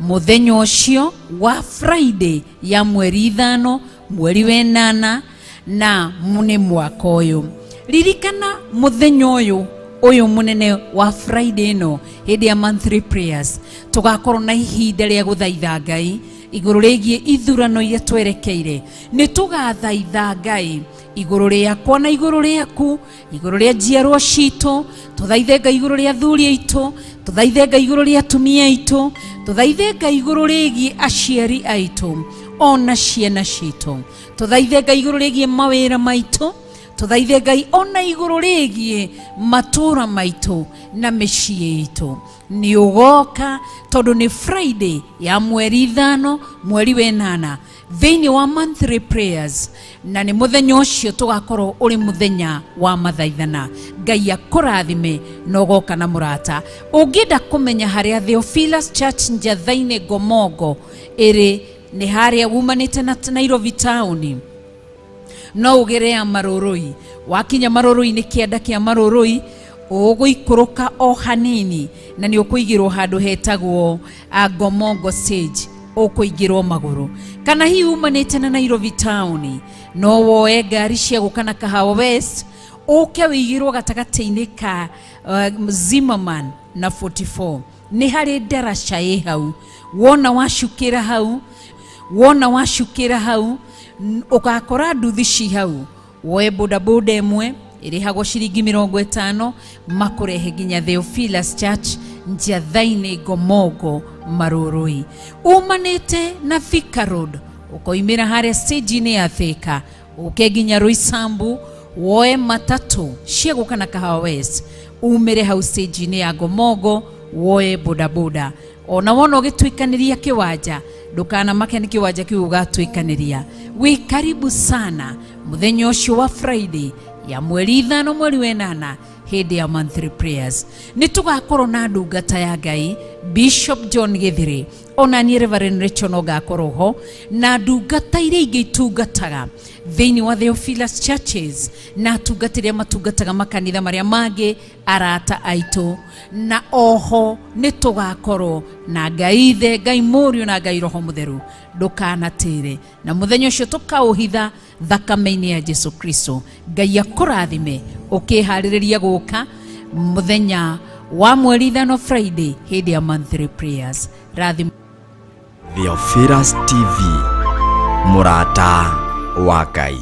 mũthenya ũcio wa Friday ya mweri 5 mweri wa 8 na nĩ mwaka ũyũ. Ririkana mũthenya ũyũ mũnene wa Friday ĩno hĩndĩ ya monthly prayers tũgakorwo na ihinda rĩa gũthaitha Ngai igũrũ rĩgiĩ ithurano iria twerekeire. Nĩ tũgathaitha Ngai igũrũ rĩakwa na igũrũ rĩaku, igũrũ rĩa njiarwa citũ, tũthaithe Ngai igũrũ rĩa athuri aitũ, tũthaithe Ngai igũrũ rĩa atumia aitũ, tũthaithe Ngai igũrũ rĩgiĩ aciari aitũ ona ciana citũ, tũthaithe Ngai igũrũ rĩgiĩ mawĩra maitũ, tũthaithe Ngai ona igũrũ rĩgiĩ matũũra maitũ na mĩciĩ itũ. Nĩ ũgoka tondũ nĩ Friday ya mweri 5 mweri wa 8 thĩinĩ wa monthly prayers, na nĩ mũthenya ũcio tũgakorwo ũrĩ mũthenya wa mathaithana. Ngai akũrathime na ũgoka na mũrata. Ũngĩenda kũmenya harĩa Theophilus Church Njatha-inĩ Ngomongo ĩrĩ, nĩ harĩa wumanĩte na Nairobi town, no ũgere ya Marurui. Wakinya Marurui nĩ kĩanda kĩa Marurui, ũgũikũrũka o hanini na nĩ ũkũigĩrwo handũ hetagwo Ngomongo stage, ũkũingĩrwo magũrũ. Kana hihi umanĩte na Nairobi town, no woe ngari cia gũka na Kahawa West, ũke wĩigĩrwo gatagatĩ-inĩ ka Zimmerman na 44. Nĩ harĩ ndaraca ĩ hau, wona wacukĩra hau, wona wacukĩra hau ũgakora nduthi ci hau, woe bodaboda ĩmwe ĩrĩhagwo ciringi 50 makũrehe nginya Theophilus Church Njatha-inĩ Ngomongo Marurui. Umanĩte na Thika Road ũkoimĩra harĩa stage-inĩ ya Thika, ũke nginya Roysambu, woe matatũ cia gũka na Kahawa West, umĩre hau stage-inĩ ya Ngomongo, woe bodaboda. Ona wona ũgĩtuĩkanĩria kĩwanja, ndũkanamake nĩ kĩwanja kĩu ũgatuĩkanĩria. Wĩ karibu sana mũthenya ũcio wa Friday ya mweri 5 mweri wa 8 hĩndĩ ya monthly prayers. Nĩ tũgakorwo na ndungata ya Ngai Bishop John Githiri, ona niĩ Reverend Rachel no ngakorwo ho, na ndungata iria ingĩ itungataga thĩinĩ wa Theophilus Churches na atungatĩri arĩa matungataga makanitha marĩa mangĩ, arata aitũ. Na oho nĩ tũgakorwo na Ngai Ithe, Ngai Mũriũ na Ngai Roho Mũtheru. Ndũkanatĩre, na mũthenya ũcio tũkaũhitha thakame-inĩ ya Jesu Kristo. Ngai akũrathime ũkĩharĩrĩria gũka mũthenya wa mweri 5 Friday hĩndĩ ya monthly prayers. Rathim. Theophilus TV, mũrata wa Ngai.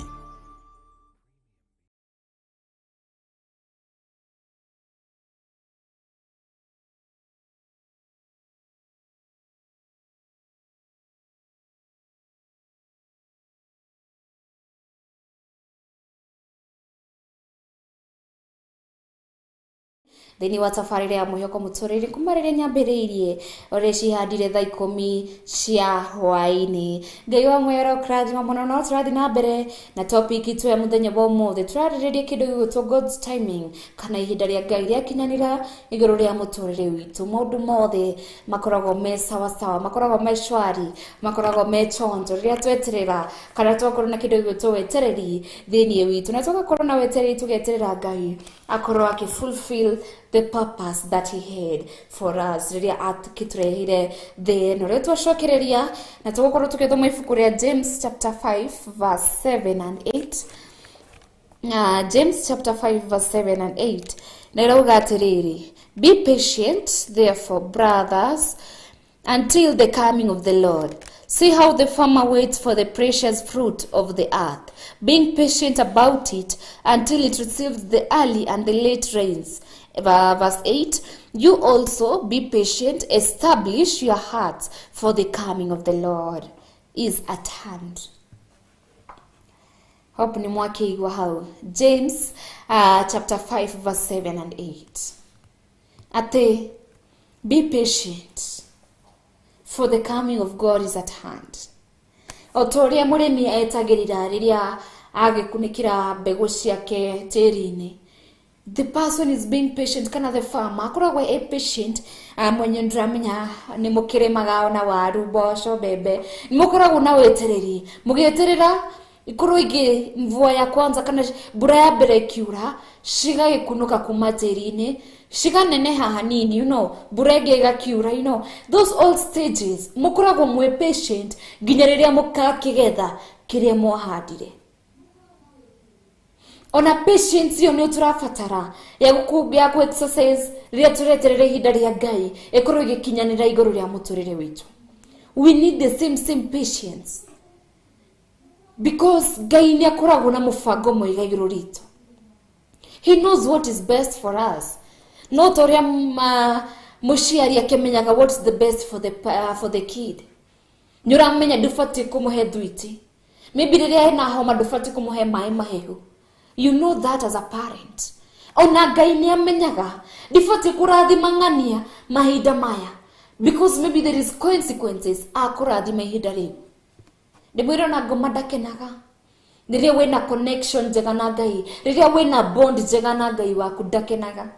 Thĩinĩ wa tabarĩra ya mwĩhoko mũtũrĩre kuma rĩrĩa nyambĩrĩirie ũrĩa cihandire thaa 10 cia hwaĩ-inĩ. Ngai wa mwero kũrathima mũno. No tũrathiĩ na mbere na topic itũ ya mũthenya wa ũmũthĩ. Tũrarĩrĩria kĩndũ gĩgwĩtwo God's timing, kana ihinda rĩa Ngai rĩakinyanĩra igũrũ rĩa mũtũrĩre witũ. Maũndũ mothe makoragwo me sawa sawa, makoragwo me shwari, makoragwo me chonjo rĩrĩa tweterera kana twakorwo na kĩndũ gĩgwĩtwo wetereri thĩinĩ witũ, na tũgakorwo na wetereri tũgeterera Ngai akorwo akĩ fulfill the purpose that he had for us rĩrĩa akĩtũrehire thĩ ĩno. Rĩu twacokereria na tũgũkorwo tũgĩthoma ibuku rĩa James chapter 5 verse 7 and 8. James chapter 5 verse 7 and 8 na ĩrauga atĩrĩrĩ, be patient therefore brothers until the coming of the Lord. See how the farmer waits for the precious fruit of the earth, being patient about it until it receives the early and the late rains. Verse 8, you also be patient, establish your hearts, for the coming of the Lord is at hand. Hope ni mwakeigua hau. James chapter 5 verse 7 and 8. Ate, be patient. For the coming of God is at hand. O ta ũrĩa mũrĩmi etagĩrĩra rĩrĩa agĩkunĩkĩra mbegũ ciake tĩri-inĩ, the person is being patient, kana the farmer akoragwo e patient. Mwenye ndĩramenya nĩ mũkĩrĩmaga ona waru, mboco, mbembe, nĩ mũkoragwo na wetereri mũgĩeterera ikorwo ingĩ mvua ya kwanza kana mbura ya mbere ikiura, cigagĩkunũka kuma tĩri-inĩ, ciganeneha hanini, mbura ĩngĩ ĩgakiura, those all stages mũkoragwo mwĩ patient nginya rĩrĩa mũkakĩgetha kĩrĩa mwahandire. Ona patience ĩyo nĩ tũrabatara ya ku exercise rĩrĩa tũreterera ihinda rĩa Ngai ĩkorwo ĩgĩkinyanĩra igũrũ rĩa mũtũrĩre witũ. We need the same patience because Ngai nĩ akoragwo na mũbango mwega igũrũ ritũ. He knows what is best for us. No ta ũrĩa mũciari akĩmenyaga what's the best for the kid. Nĩ ũramenya ndũbatiĩ kũmũhe thwiti, maybe rĩrĩa ena homa ndũbatiĩ kũmũhe maĩ mahehu. You know that as a parent. Ona Ngai nĩ amenyaga ndibatiĩ kũrathima ng'ania mahinda maya because maybe there is consequences akũrathima ihinda rĩu. Ndĩmwĩre ona ngoma ndakenaga rĩrĩa wĩna connection njega na Ngai, rĩrĩa wĩna bond njega na Ngai waku, ndakenaga.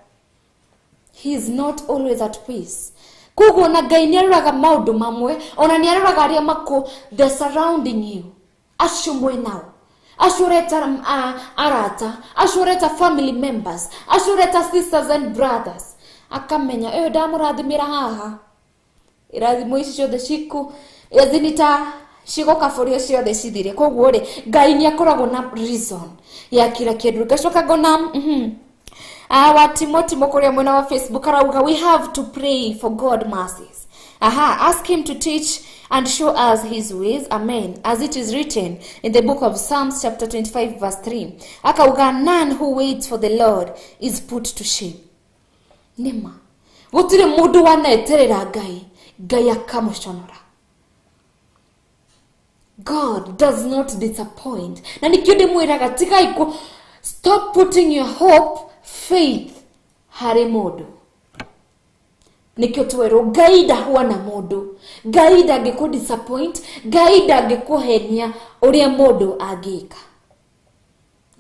He is not always at peace. Koguo ona Ngai nĩ aroraga maũndũ mamwe, ona nĩ aroraga arĩa makũ the surrounding you, acio mwĩ nao, acio ũreta arata, acio ũreta family members, acio ũreta sisters and brothers, akamenya ĩyo ndamũrathimĩra haha, irathimo ici ciothe ciku zinita cigoka bũrũri ciothe cithire. Koguo rĩ, Ngai nĩ akoragwo na reason ya kila kĩndũ. Ngacoka ngona wa Timothy Mokoria mwena wa Facebook arauga we have to pray for God mercies. Aha, ask him to teach and show us his ways. Amen. As it is written in the book of Psalms chapter 25 verse 3. Akauga none who waits for the Lord is put to shame. Nĩma. Gũtirĩ mũndũ waneterera Ngai, Ngai akamũconora. God does not disappoint. Na nikio ndĩmwĩraga tigai ku stop putting your hope, faith harĩ mũndũ. Nikio twerwo Ngai ndahuana mũndũ, Ngai ndangĩkũ disappoint, Ngai ndangĩkũhenia ũrĩa mũndũ angĩka.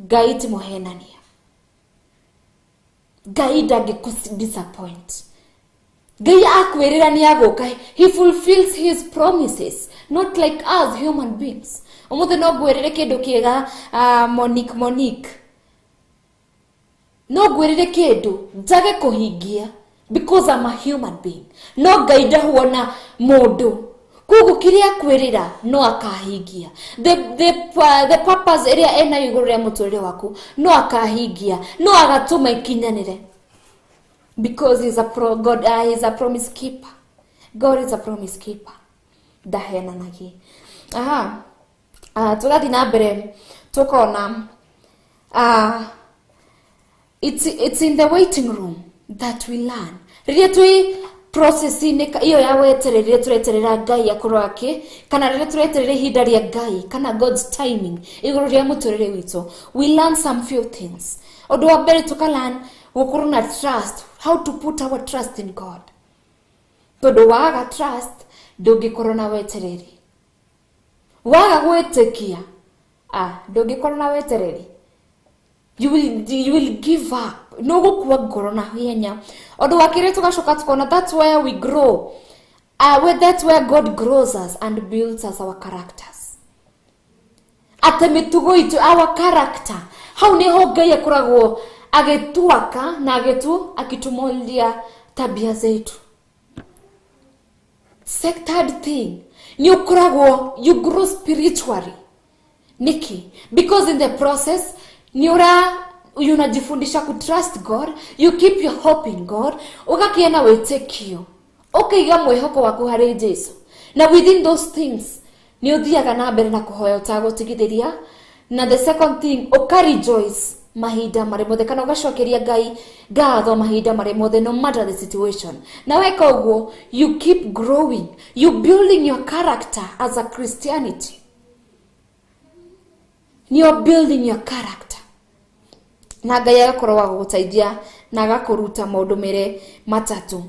Ngai ti mũhenania, Ngai ndangĩkũ disappoint. Ngai akwĩrĩra nĩ agũka, he fulfills his promises, not like us human beings. Ũmũthĩ no ngwĩrĩre kĩndũ kĩega, Monique, Monique, no ngwĩrĩre kĩndũ njage kũhingia because I'm a human being. No Ngai ndahuona mũndũ, koguo kĩrĩa akwĩrĩra no akahingia. The purpose ĩrĩa enayo igũrũ rĩa mũtũrĩre waku no akahingia, no agatũma ikinyanĩre because he's a pro, God, he's a promise keeper. God is a promise keeper, ndahenanagia. Aha, tũgathiĩ na mbere tukona it's in the waiting room that we learn. Rĩrĩa twĩ process-inĩ iyo ya wetereri, rĩrĩa tũreterera Ngai akorwo akĩ kana rĩrĩa tũreterera ihinda rĩa Ngai kana God's timing igũrũ rĩa mũtũrĩre witũ, we learn some few things. Ũndũ wa mbere tũka gũkorwo na trust, how to put our trust in God, tondũ waga trust ndũngĩkorwo na wetereri, waga gwĩtĩkia ndũngĩkorwo na wetereri. You will give up, no gũkua ngoro na hinya. Ũndũ wa kerĩ tũgacoka tukona that's where we grow, well, that's where God grows us and builds us our characters, atĩ mĩtugo itũ, our character, hau nĩho Ngai akoragwo agĩtuaka na akitumulia tabia zetu. Third thing nĩ ũkoragwo you grow spiritually. Niki? Because in the process ni ura unajifundisha kutrust God, you keep your hope in God, ũgakĩa na wĩtĩkio, ũkaiga mwĩhoko waku harĩ Jesu. Na within those things nĩ ũthiaga na mbere na kũhoya ũtagũtigithĩria. Na the second thing, ũka rejoice mahinda marĩ mothe kana ũgacokeria Ngai ngatho mahinda marĩ mothe, no matter the situation. Na weka ũguo you keep growing, you building your character as a Christianity. You're building your character na Ngai agakorwo wa gũgũteithia na agakũruta maũndũ mere matatũ.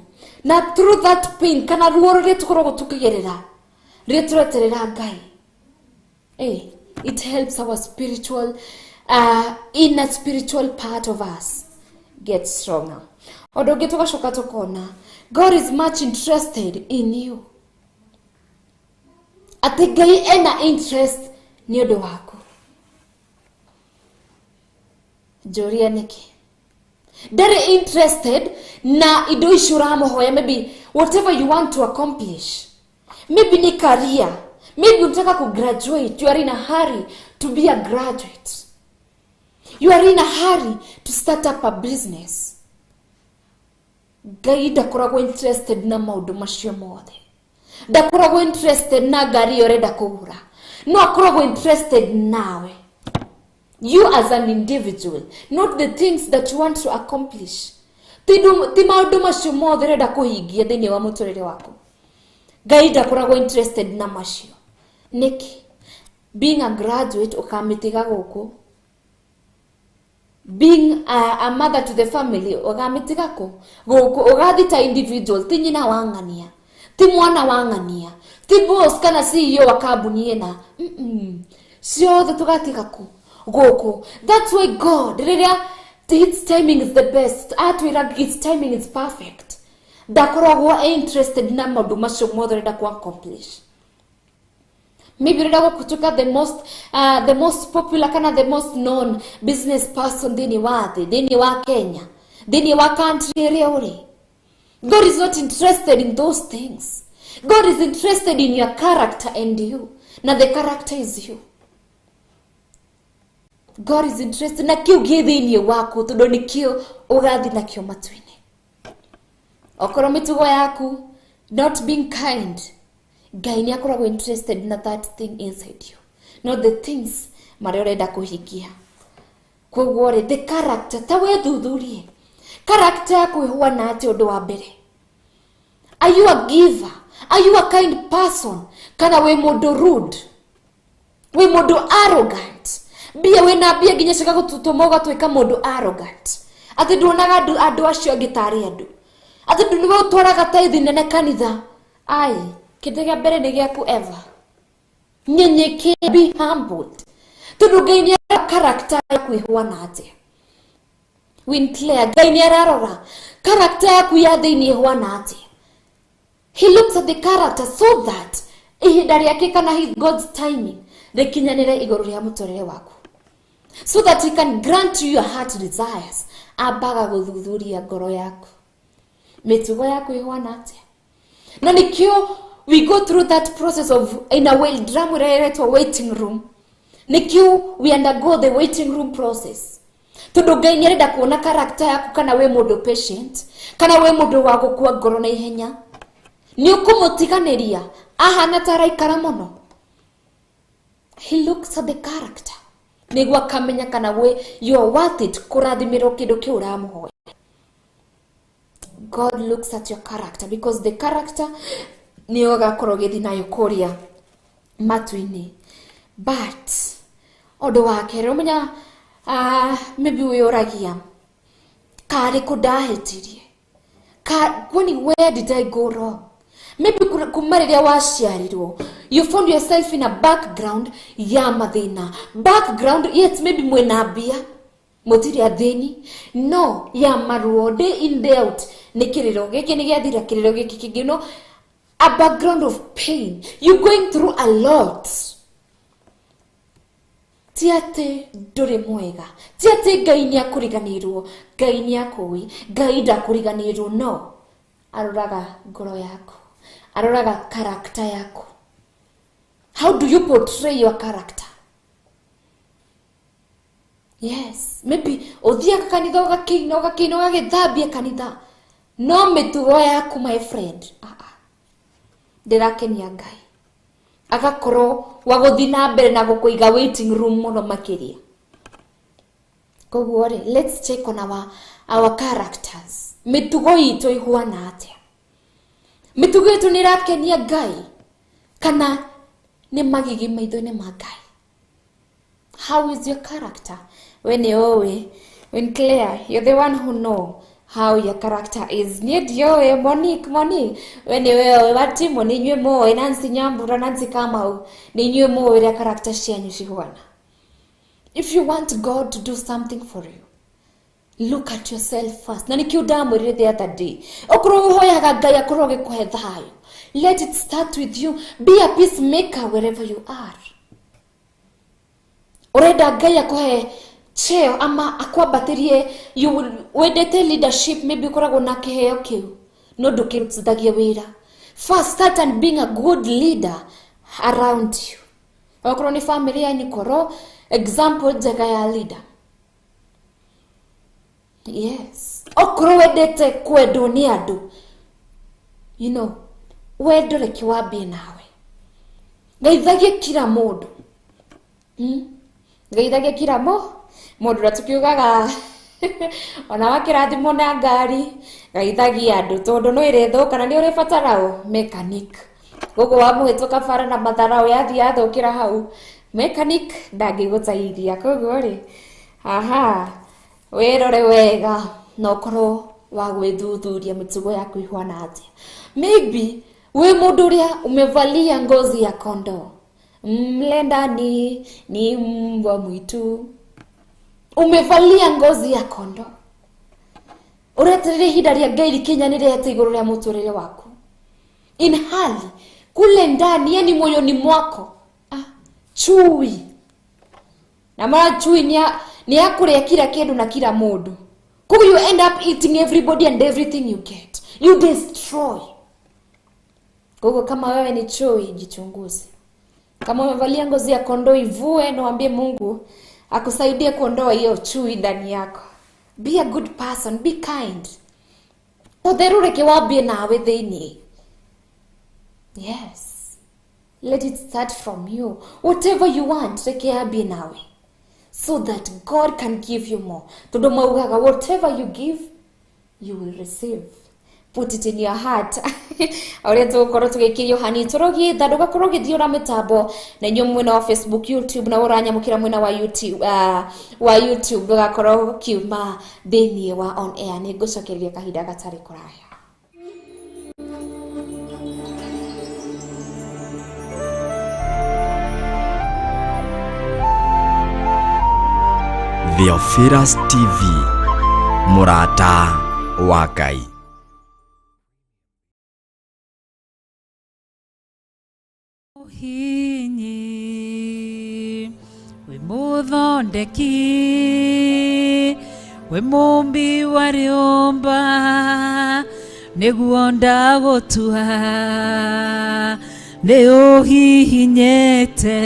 Na through that pain kana ruo rũrĩa tũkoragwo tũkĩgerera rĩrĩa tũreterera Ngai, it helps our spiritual inner spiritual part of us get stronger. Ũndũ ũngĩ tũgacoka tũkona God is much interested in you, atĩ Ngai ena interest nĩ ũndũ waku. Njũria nĩkĩ ndarĩ interested na indo icio ũramũhoya? Maybe whatever you want to accomplish, maybe ni career, maybe unataka kugraduate, you are in a hurry to be a graduate, you are in a hurry to start up a business. Ngai ndakoragwo interested na maũndũ macio mothe, ndakoragwo interested na ngari ĩyo ũrenda kũgũra, no akoragwo interested nawe, you as an individual, not the things that you want to accomplish. Ti maũndũ macio mothe ũrenda kũhingia thĩinĩ wa mũtũrĩre waku, Ngai ndakoragwo interested na macio. Nĩkĩ? Being a graduate ũkamĩtiga gũkũ, being a mother to the family ũkamĩtiga kũ gũkũ, ũgathiĩ ta individual, ti nyina wa ng'ania, ti mwana wa ng'ania, ti boss kana CEO wa kambuni ĩna. Ciothe tũgatiga kũ gũkũ. That's why God, rĩrĩa his timing is the best, atwĩra his timing is perfect, ndakoragwo interested na maũndũ macio mothe ũrenda ku accomplish. Maybe ũrenda gũtuĩka the most popular kana the most known business person thĩinĩ wa thĩ, thĩinĩ wa Kenya, thĩinĩ wa country ĩrĩa ũrĩ. God is not interested in those things. God is interested in your character and you. Na the character is you. God is interested na kĩu gĩ thĩinĩ waku, tondũ nĩkĩo ũgathiĩ nakĩo matu-inĩ. Okorwo mĩtugo yaku not being kind, Ngai nĩ akoragwo interested na that thing inside you, not the things marĩa ũrenda kũhingia. Koguo rĩ, the character, ta wĩthuthurie character yaku ĩhuana atĩa ũndũ wa mbere. Are you a giver? Are you a kind person? Kana wĩ mũndũ rude, wĩ mũndũ arrogant? Mbia wĩna mbia nginya cigagũtũma ũgatuĩka mũndũ arrogant, atĩ nduonaga andũ acio angĩ tarĩ andũ, atĩ nĩwe ũtwaraga tithe nene kanitha. Ai, kĩndũ kĩa mbere nĩ gĩaku ever. Nyenyekea, be humbled, tondũ Ngai nĩ arora character yaku ĩhuana atĩa. Winclair, Ngai nĩ ararora character yaku ya thĩinĩ ĩhuana atĩa. He looks at the character so that ihinda rĩake kana his God's timing rĩkinyanĩre igũrũ rĩa mũtũrĩre waku, so that he can grant you your heart desires. Ambaga gũthuthuria ngoro yaku, mĩtugo yaku ĩhuana atĩa. Na nĩkĩo we go through that process of in a way drama ĩretwo waiting room. Nĩkĩo we undergo the waiting room process, tondũ Ngai nĩ arenda kuona character yaku, kana wĩ mũndũ patient, kana wĩ mũndũ wa gũkua ngoro na ihenya. Nĩ ũkũmũtiganĩria ahana ta araikara mũno. He looks at the character nĩguo akamenya kana we you are worth it kũrathimĩrwo kĩndũ kĩu ũramũhoya. God looks at your character, because the character nĩyo ũgakorwo ũgĩthiĩ nayo kũrĩa matu-inĩ. But ũndũ wa kerĩ, ũmenya maybe wĩyũragia karĩ kũ ndahĩtirie, kwani where did I go wrong? Maybe kuma rĩrĩa waciarirwo you found yourself in a background ya mathĩna, background yes, maybe mwĩna mbia, mũtirĩ athĩni, no ya maruo day in day out, nĩ kĩrĩro gĩkĩ nĩ gĩathira, kĩrĩro gĩkĩ kĩngĩ, no a background of pain, you going through a lot. Ti atĩ ndũrĩ mwega, ti atĩ Ngai nĩ akũriganĩirwo, Ngai nĩ akũĩ, Ngai ndakũriganĩirwo, no aroraga ngoro yaku, aroraga character yaku. How do you portray your character? Yes, maybe ũthiaga kanitha ũgakĩina ũgakĩina ũgagĩthambia kanitha, no mĩtugo yaku my friend, ndĩrakenia Ngai. Agakorwo wa gũthiĩ na mbere na gũkũiga waiting room mũno makĩria. Koguo rĩ, let's check on our characters. Mĩtugo itũ ĩhuana atĩa? Mĩtugo itũ nĩ ĩrakenia Ngai kana nĩ magigi maitho-inĩ ma Ngai? How is your character? When you Winclair, you're the one who know How your character is. Niĩ ndioĩ. Monique, Monique, we nĩ weoĩ. Watimo, nĩ inyuĩ mũĩ. Nancy Nyambura, Nancy Kamau, nĩ inyuĩ mũĩ ũrĩa character cianyu cihuana. If you want God to do something for you, look at yourself first. Na nĩkĩo ndamwĩrire the other day, okorwo ũhoyaga Ngai akorwo agĩkũhe thayũ, let it start with you. Be a peacemaker wherever you are. Ũrenda Ngai akũhe cheo ama akwambatĩrie, you will, wendete leadership, maybe ũkoragwo na kĩheo kĩu no ndũkĩrutithagia wĩra. First start and being a good leader around you. Okorwo nĩ family yanyu, korwo example njega ya leader. Yes, okorwo wendete kwendwo nĩ andũ, wendo reke wambie nawe. Geithagie kila mũndũ. Geithagie kila mũndũ. Na tukiugaga ona wakĩrathimwo na ngari, geithagia andũ, tondũ no ĩrĩthũka na nĩ ũrĩbatara ũ mechanic. Koguo wamũhĩtũka bara na matharaũ yathiĩ yathũkĩra hau, mechanic ndangĩgũteithia. Koguo rĩ, aha, wĩrore wega na ũkorwo wa gwĩthuthuria mĩtugo yaku ihana atĩa. Maybe wĩ mũndũ ũrĩa umevalia ngozi ya kondoo, mle ndani ni mbwa mwitu. Umevalia ngozi ya kondoo, ũreterere ihinda rĩa Ngai rĩkinyanĩre atĩ igũrũ rĩa mũtũrĩre waku, in hali kule ndani, yani moyoni mwako, chui. Na mara chui ni ya kũrĩa kila kĩndũ na kila mũndũ. Koguo you end up eating everybody and everything you get. You destroy. Koguo kama wewe ni chui, jichunguze. Kama umevalia ngozi ya kondoo, ivue na uambie Mungu akusaidie kuondoa hiyo chui ndani yako. Be a good person, be kind. Ũtheru reke wambie nawe thĩinĩ. Yes. Let it start from you. Whatever you want, reke yambie nawe, so that God can give you more. Tondũ maugaga whatever you give, you will receive. Put it in your heart. Ũrĩa tũgũkorwo tũgĩkĩrio hani tũrogĩtha, ndũgakorwo ũgĩthiũra mĩtambo na inyuĩ mwena wa Facebook, YouTube, na ũranyamũkĩra mwena wa YouTube, wa YouTube ndũgakorwo ũkiuma thĩinĩ wa on air. Nĩ ngũcokereria kahinda gatarĩ kũraya. Theophilus TV, mũrata wa Ngai. Hinyi wĩ mũthondeki, wĩ mũmbi wa rĩũmba, nĩguo ndagũtua, nĩ ũhihinyĩte,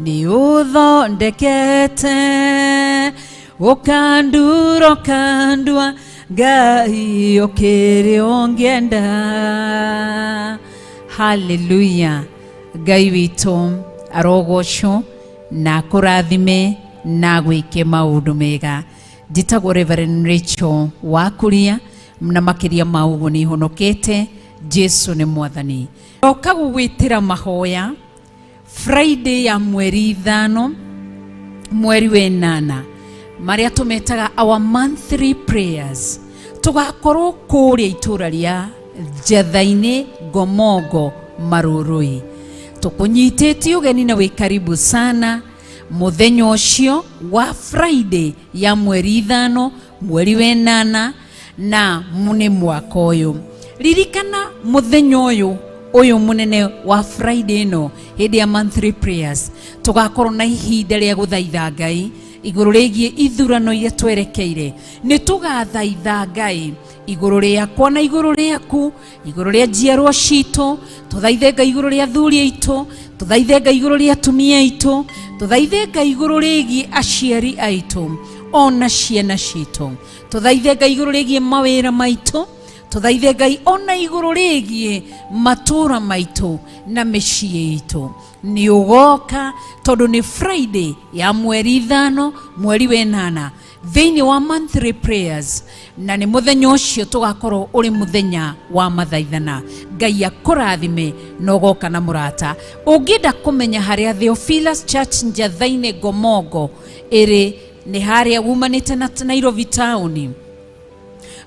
nĩ ũthondekete, ũkandura ũkandua, Ngai ũkĩrĩ ũngĩenda. Haleluya. Ngai witũ arogocwo na akũrathime na agwĩke maũndũ mega. Njĩtagwo Reverend Rachel Wakuria, na makĩria ma ũguo nĩ honokete. Jesu nĩ mwathani. Oka gũgwĩtĩra mahoya Friday ya mweri 5 mweri wa 8, marĩa tũmetaga our monthly prayers. Tũgakorwo kũrĩa itũra rĩa Njatha-inĩ, Ngomongo, Marurui. Tũkũnyitĩte ũgeni na wĩ karibu sana mũthenya ũcio wa Friday ya mweri 5 mweri wa 8 na nĩ mwaka ũyũ. Ririkana mũthenya ũyũ mũnene wa Friday ĩno, hĩndĩ ya monthly prayers, tũgakorwo na ihinda rĩa gũthaitha Ngai igũrũ rĩgiĩ ithurano iria twerekeire. Nĩ tũgathaitha Ngai igũrũ rĩakwa na igũrũ rĩaku, igũrũ rĩa njiarwa citũ, tũthaithe Ngai igũrũ rĩa athuri aitũ, tũthaithe Ngai igũrũ rĩa atumia aitũ, tũthaithe Ngai igũrũ rĩgiĩ aciari aitũ ona ciana citũ, tũthaithe Ngai igũrũ rĩgiĩ mawĩra maitũ, tũthaithe Ngai ona igũrũ rĩgiĩ matũũra maitũ na mĩciĩ itũ. Nĩ ũgoka tondũ nĩ Friday ya mweri 5 mweri wa 8 thĩinĩ wa monthly prayers, na nĩ mũthenya ũcio tũgakorwo ũrĩ mũthenya wa mathaithana. Ngai akũrathime na ũgoka na mũrata. Ũngĩenda kũmenya harĩa Theophilus Church Njatha-inĩ Ngomongo ĩrĩ, nĩ harĩa wumanĩte na Nairobi town.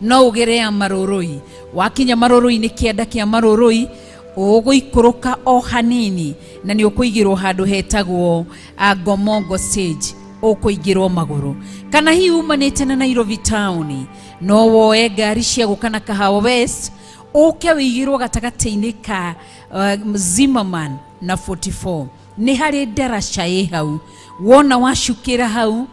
No ũgere ya Marũrũi. Wakinya Marũrũi-inĩ, kĩanda kĩa Marũrũi, ũgũikũrũka o hanini na nĩ ũkũigĩrwo handũ hetagwo Ngomongo stage, ũkũingĩrwo magũrũ. Kana hihi umanĩte na Nairobi town, no woe ngari cia gũka na Kahawa West, ũke wĩigĩrwo gatagatĩ-inĩ ka Zimmerman na 44. Nĩ harĩ ndaraca ĩ hau, wona wacukĩra hau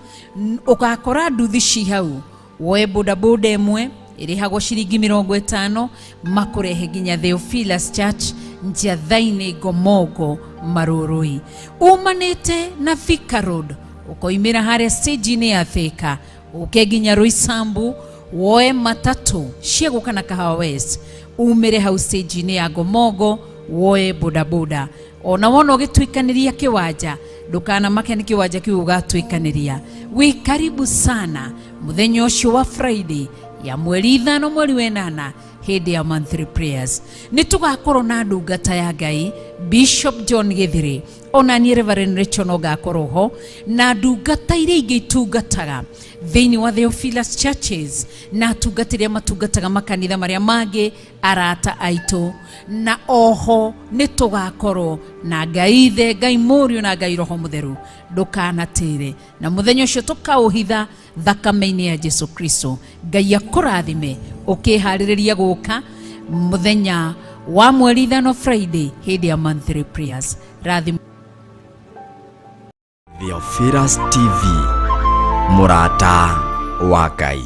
ũgakora nduthi ci hau. Woe bodaboda ĩmwe ĩrĩhagwo ciringi 50, makũrehe nginya Theophilus Church, Njiathainĩ, Ngomongo, Marũrũi. Umanĩte na Thika Road, ũkoimĩra harĩa stage-inĩ ya Thika, ũke nginya Roysambu, woe matatũ cia gũka na Kahawa West, umĩre hau stage-inĩ ya Ngomongo, woe bodaboda. Ona wona ũgĩtuĩkanĩria kĩwanja, ndũkanamake nĩ kĩwanja kĩu ũgatuĩkanĩria. Wĩ karibu sana mũthenya ũcio wa Friday ya mweri 5 mweri wa 8, hĩndĩ ya monthly prayers. Nĩ tũgakorwo na ndungata ya Ngai Bishop John Gĩthiri, ona niĩ Reverend Rachel no ngakorwo ho, na ndungata iria ingĩ itungataga thĩinĩ wa Theophilus Churches, na atungatĩri arĩa matungataga makanitha marĩa mangĩ, arata aitũ. Na oho nĩ tũgakorwo na Ngai Ithe, Ngai Mũriũ na Ngai Roho Mũtheru. Ndũkanatĩre, na mũthenya ũcio tũkaũhitha thakame-inĩ ya Jesu Kristo. Ngai akũrathime ũkĩharĩrĩria gũka mũthenya wa mweri 5, Friday, hĩndĩ ya monthly prayers. Rathimo. Theophilus TV, mũrata wa Ngai.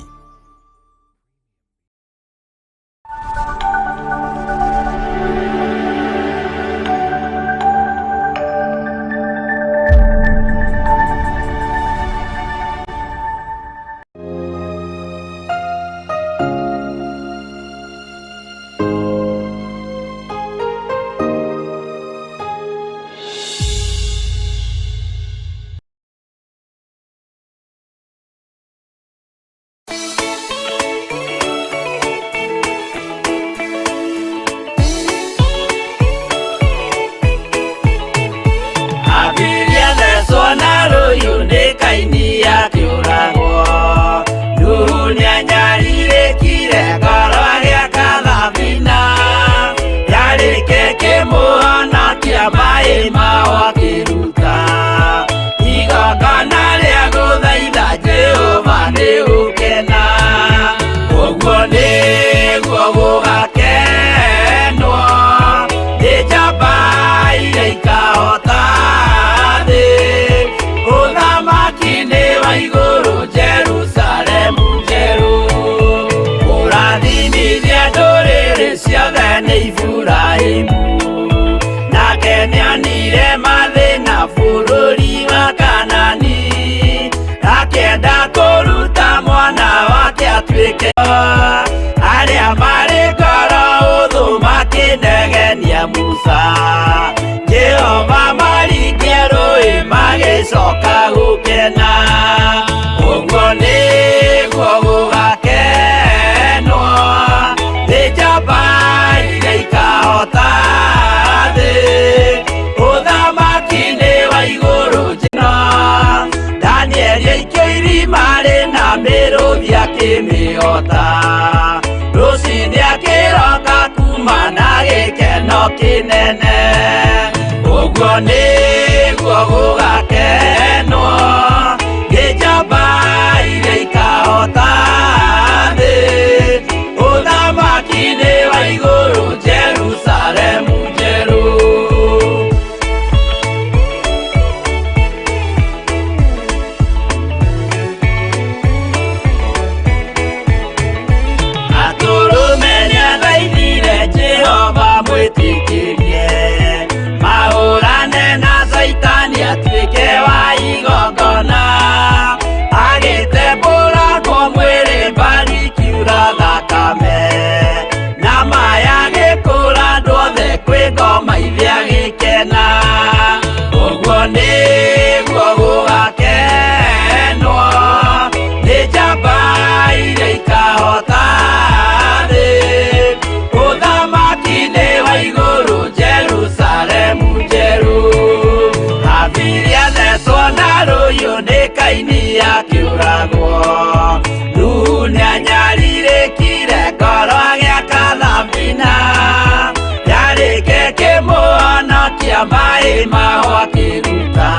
Abiria thecwo na rũhiũ nĩ Kaini akĩũragwo. Nuhu nĩanyarirĩkire ngoro agĩaka thabina, yarĩke kĩmũhonokia maĩ mao akĩruta igongona rĩa gũthaitha Jehova nĩ gũkena. Ũguo nĩguo gũgakenwo nĩ njamba iria ikahota thĩ, ũthamaki-inĩ wa igũrũ, Jerusalemu njerũ. Kũrathimithia ndũrĩrĩ ciothe nĩ Iburahĩmu, nake nĩonire mathĩna bũrũri wa Kanani, akĩenda kũruta mwana wake atuĩke. Arĩa marĩ ngoro ũthũ makĩnegenia Musa, Jehova maringie rũĩ magĩcoka gũkena. Ũguo nĩguo gũgakenwo nĩ njamba iria ikahota thĩ, ũthamaki-inĩ wa igũrũ njino. Danieli aikio irima rĩna mĩrũthi akĩmĩhota, rũcinĩ akĩroka kuma na gĩkeno kĩnene. Ũguo nĩguo gũgakenwo nĩ njamba iria ikahota thĩ, ũthamaki-inĩ wa igũrũ, Jerusalemu njerũ. Atũrũme nĩathaithire Jehova mwĩtĩkĩrie mahũrane na Caitani atuĩke wa igongona, agĩtembũrangwo mwĩrĩ mbari kiura thakame na maya gĩkũra andũ othe kwĩ ngoma ithe agĩkena. Ũguo nĩguo gũgakenwo nĩ njamba iria ikahota thĩ, ũthamaki-inĩ wa igũrũ, Jerusalemu njerũ. Abiria thecwo na rũhiũ nĩ Kaini akĩũragwo, Nuhu nĩanyarirĩkire. Aitĩrĩria maĩ maho akĩruta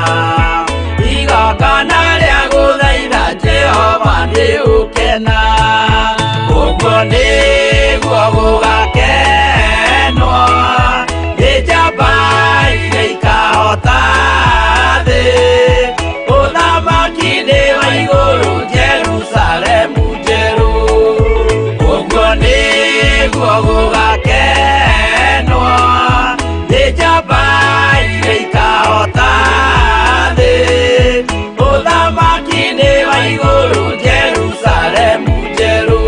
igongona rĩa gũthaitha Jehova nĩũkena ũguo nĩguo gũgakenwo nĩ njamba iria ikahota thĩ ũthamaki nĩ wa igũrũ Jerusalemu njerũ ũguo nĩguo gũgakenwo nĩ njamba iria ikahota thĩ ũthamaki nĩ wa igũrũ Jerusalemu njerũ.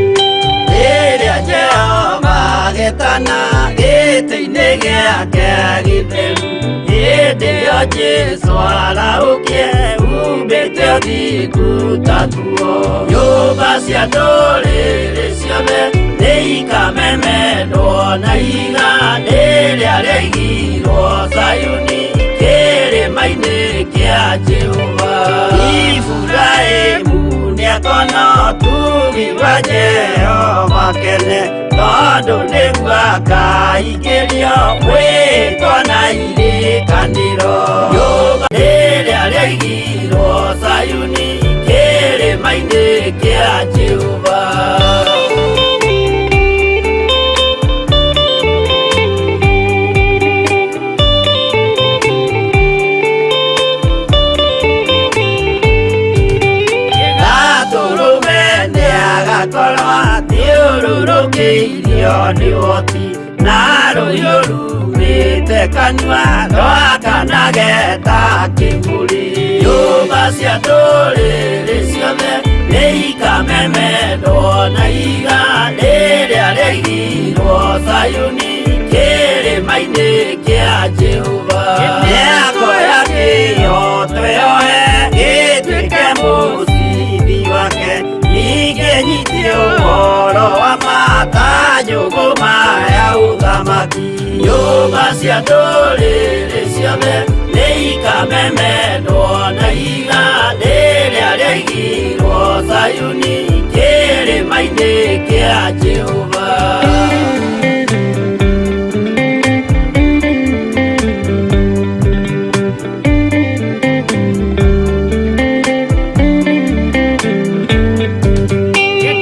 Rĩrĩa Jehova agetana gĩtĩ-inĩ gĩake gĩtheru hĩndĩ ĩyo Jesũ arahũkie umbĩte ũthingu ta nguo nyũmba cia ndũrĩrĩ ciothe nĩikamemendwo na ihiga rĩrĩa rĩaigirwo Zayuni kĩrĩma-inĩ kĩa Jehova. Iburahĩmu nĩakona ũtugi wa Jehova kene tondũ nĩguo akaingĩrio mwĩtwa na irĩkanĩro nyũmba rĩrĩa rĩaigirwo Zayuni kĩrĩma-inĩ kĩa Jehova. Gatũrũme nĩagakorwo athiũrũrũkĩirio nĩ ũhoti na rũhiũ rumĩte kanua rwakanage ta kĩmũrĩ nyũmba cia ndũrĩrĩ ciothe nĩikamemendwo na ihiga rĩrĩa rĩaigirwo Zayuni kĩrĩma-inĩ kĩa Jehova. Nĩakoya kĩhooto yoe gĩtuĩke mũcibi wake ningĩ nyitie ũhoro wa mata njũgũma ya ũthamaki nyũmba cia ndũrĩrĩ ciothe nĩikamemendwo na ihiga rĩrĩa rĩaigirwo Zayuni kĩrĩma-inĩ kĩa Jehova.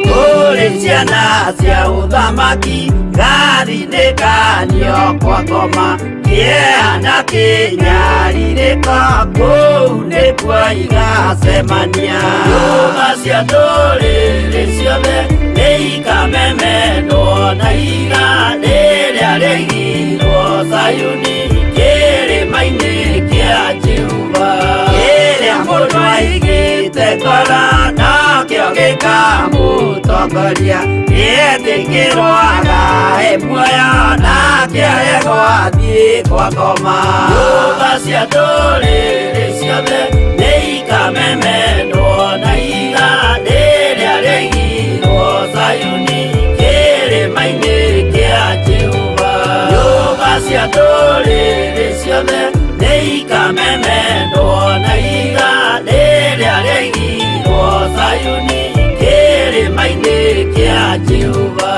Kũrĩ ciana cia ũthamaki gathi-inĩ kanio kwa ngoma kĩeha na kĩnyarirĩko kũu nĩkuo igacemania nyũmba cia ndũrĩrĩ ciothe nĩikamemendwo na ihiga rĩrĩa rĩaigirwo Zayuni kĩrĩma-inĩ kĩa Jehova. Kĩrĩa mũndũ aigĩte ngoro nakĩo gĩkamũtongoria gĩetĩkĩrwo agae muoyo nake aregwo athiĩ kwa ngoma nyũmba cia ndũrĩrĩ ciothe nĩikamemendwo na ihiga rĩrĩa rĩaigirwo Zayuni kĩrĩma-inĩ kĩa Jehova. Nyũmba cia ndũrĩrĩ ciothe nĩikamemendwo na ihiga rĩrĩa rĩaigirwo Zayuni kĩrĩma-inĩ kĩa Jehova.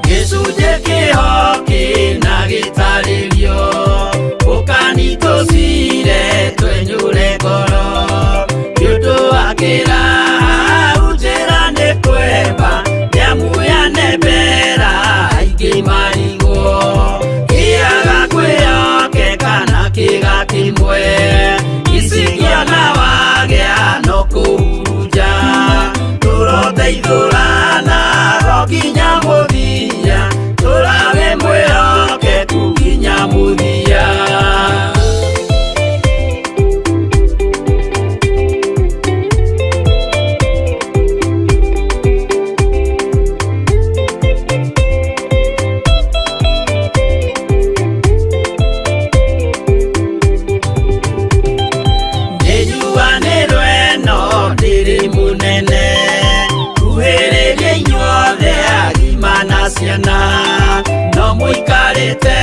Gĩcunjĩ kĩho Tũgateithũrana nginya mũthia, tũrawe mwĩhokeku nginya mũthia. Nĩnjuanĩrwo ĩno ndĩrĩ mũnene, kuhĩrĩria inyuothe agima na ciana, no mũikarĩte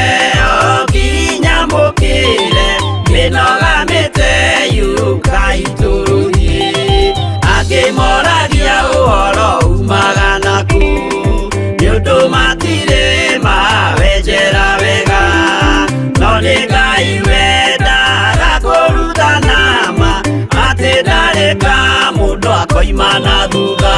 o nginya mũkĩre, mĩnoga mĩte yũkai tũrũthiĩ. Angĩ moragia ũhoro umaga nakũ, nĩ ũndũ matirĩ mawenjera wega, no nĩ Ngai wendaga kũrutana ma, atĩ ndareka mũndũ akoima na thutha.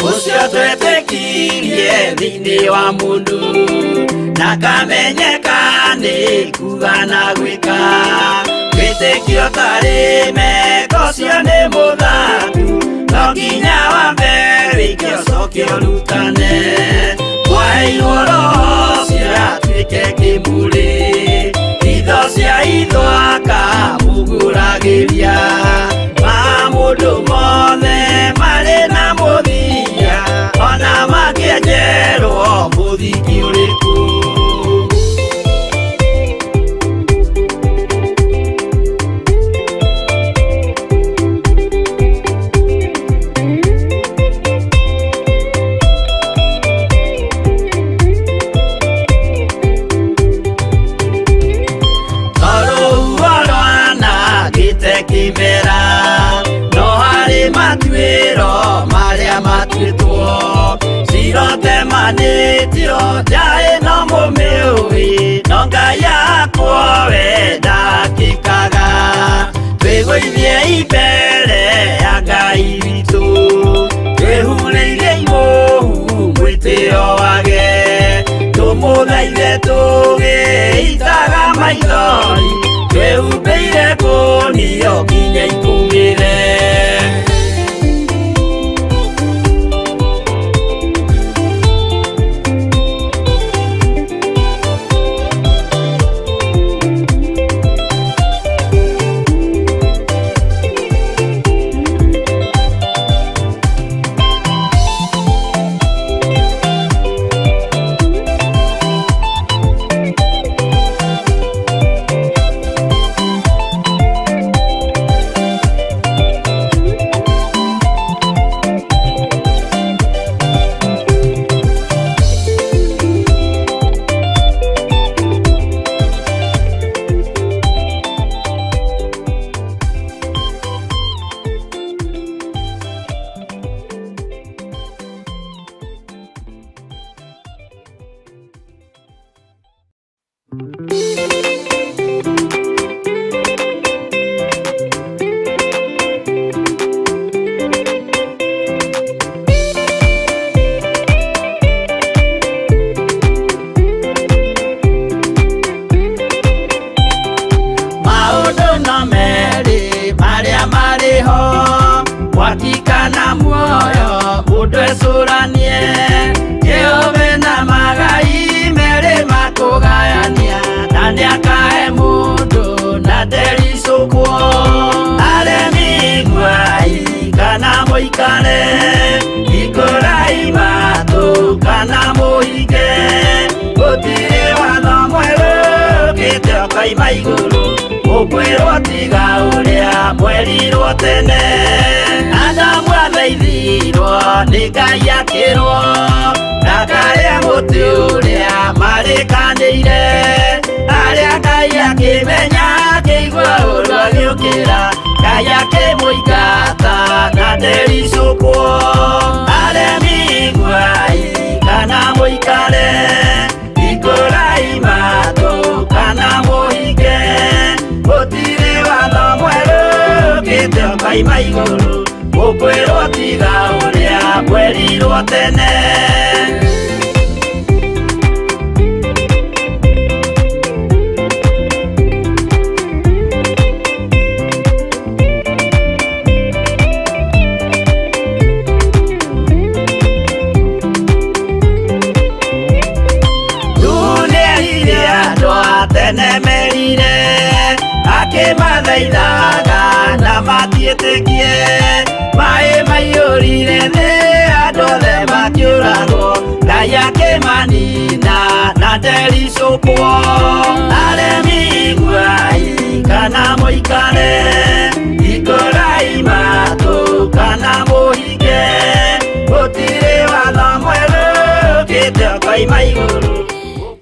Ũcio twetĩkirie thĩinĩ wa mũndũ, na kamenyeka nĩ kuga na gwĩka, wĩtĩkio tarĩ meko ũcio nĩ mũthatu, no nginya wambe wĩke ũcoke ũrutane. Mwaheirwo roho ũcio atuĩke kĩmũrĩ, itho cia itho akamũgũragĩria, ma mũndũ mothe marĩ na mũthia, ona mangĩenjerwo mũthingi ũrĩkũ. Tondũ rwanangĩte kĩmera, no harĩ matuĩro marĩa matuĩtwo, cirotemanĩtio nja ĩno mũmĩũĩ, no Ngai akwo we ndakĩkaga. Twĩgũithiei mbere ya Ngai witũ, twĩhurĩire imũhu mwĩtĩo wage, tũmũthaithe tũgĩitaga maithori, twĩhumbĩire kũnio nginya ikũmĩre. Maũndũ no merĩ marĩa marĩ ho, mwaki kana muoyo mũndũ ecũranie, Jehova na magai merĩ makũgayania, na nĩakahe mũndũ na ndericũkwo. Aremi iguai kana mũikare, hingũrai matũ kana mũhinge, gũtirĩ watho mwerũ ũkĩte ũkoima igũrũ, mũkwĩrwo tiga ũrĩa mwerirwo tene. Adamu athaithirwo nĩ Ngai akĩrwo, ndakarĩe mũtĩ ũrĩa marĩkanĩire, arĩa Ngai akĩmenya akĩigua ũru agĩũkĩra, Ngai akĩmũingata na ndericũkwo. Aremi iguai kana mũikare, hingũrai matũ kana mũhinge, gũtirĩ watho mwerũ ũkĩte ũkoima igũrũ, Ũkwĩrwo tiga ũrĩa kwerirwo tene. Tene merire akĩmathaithaga na matiĩtĩkie maĩ maiyũrire thĩ andũ othe makĩũragwo Ngai akĩmanina na ndericũkwo. Aremi iguai kana mũikare, hingũrai matũ kana mũhinge, gũtirĩ watho mwerũ ũkĩte ũkoima igũrũ.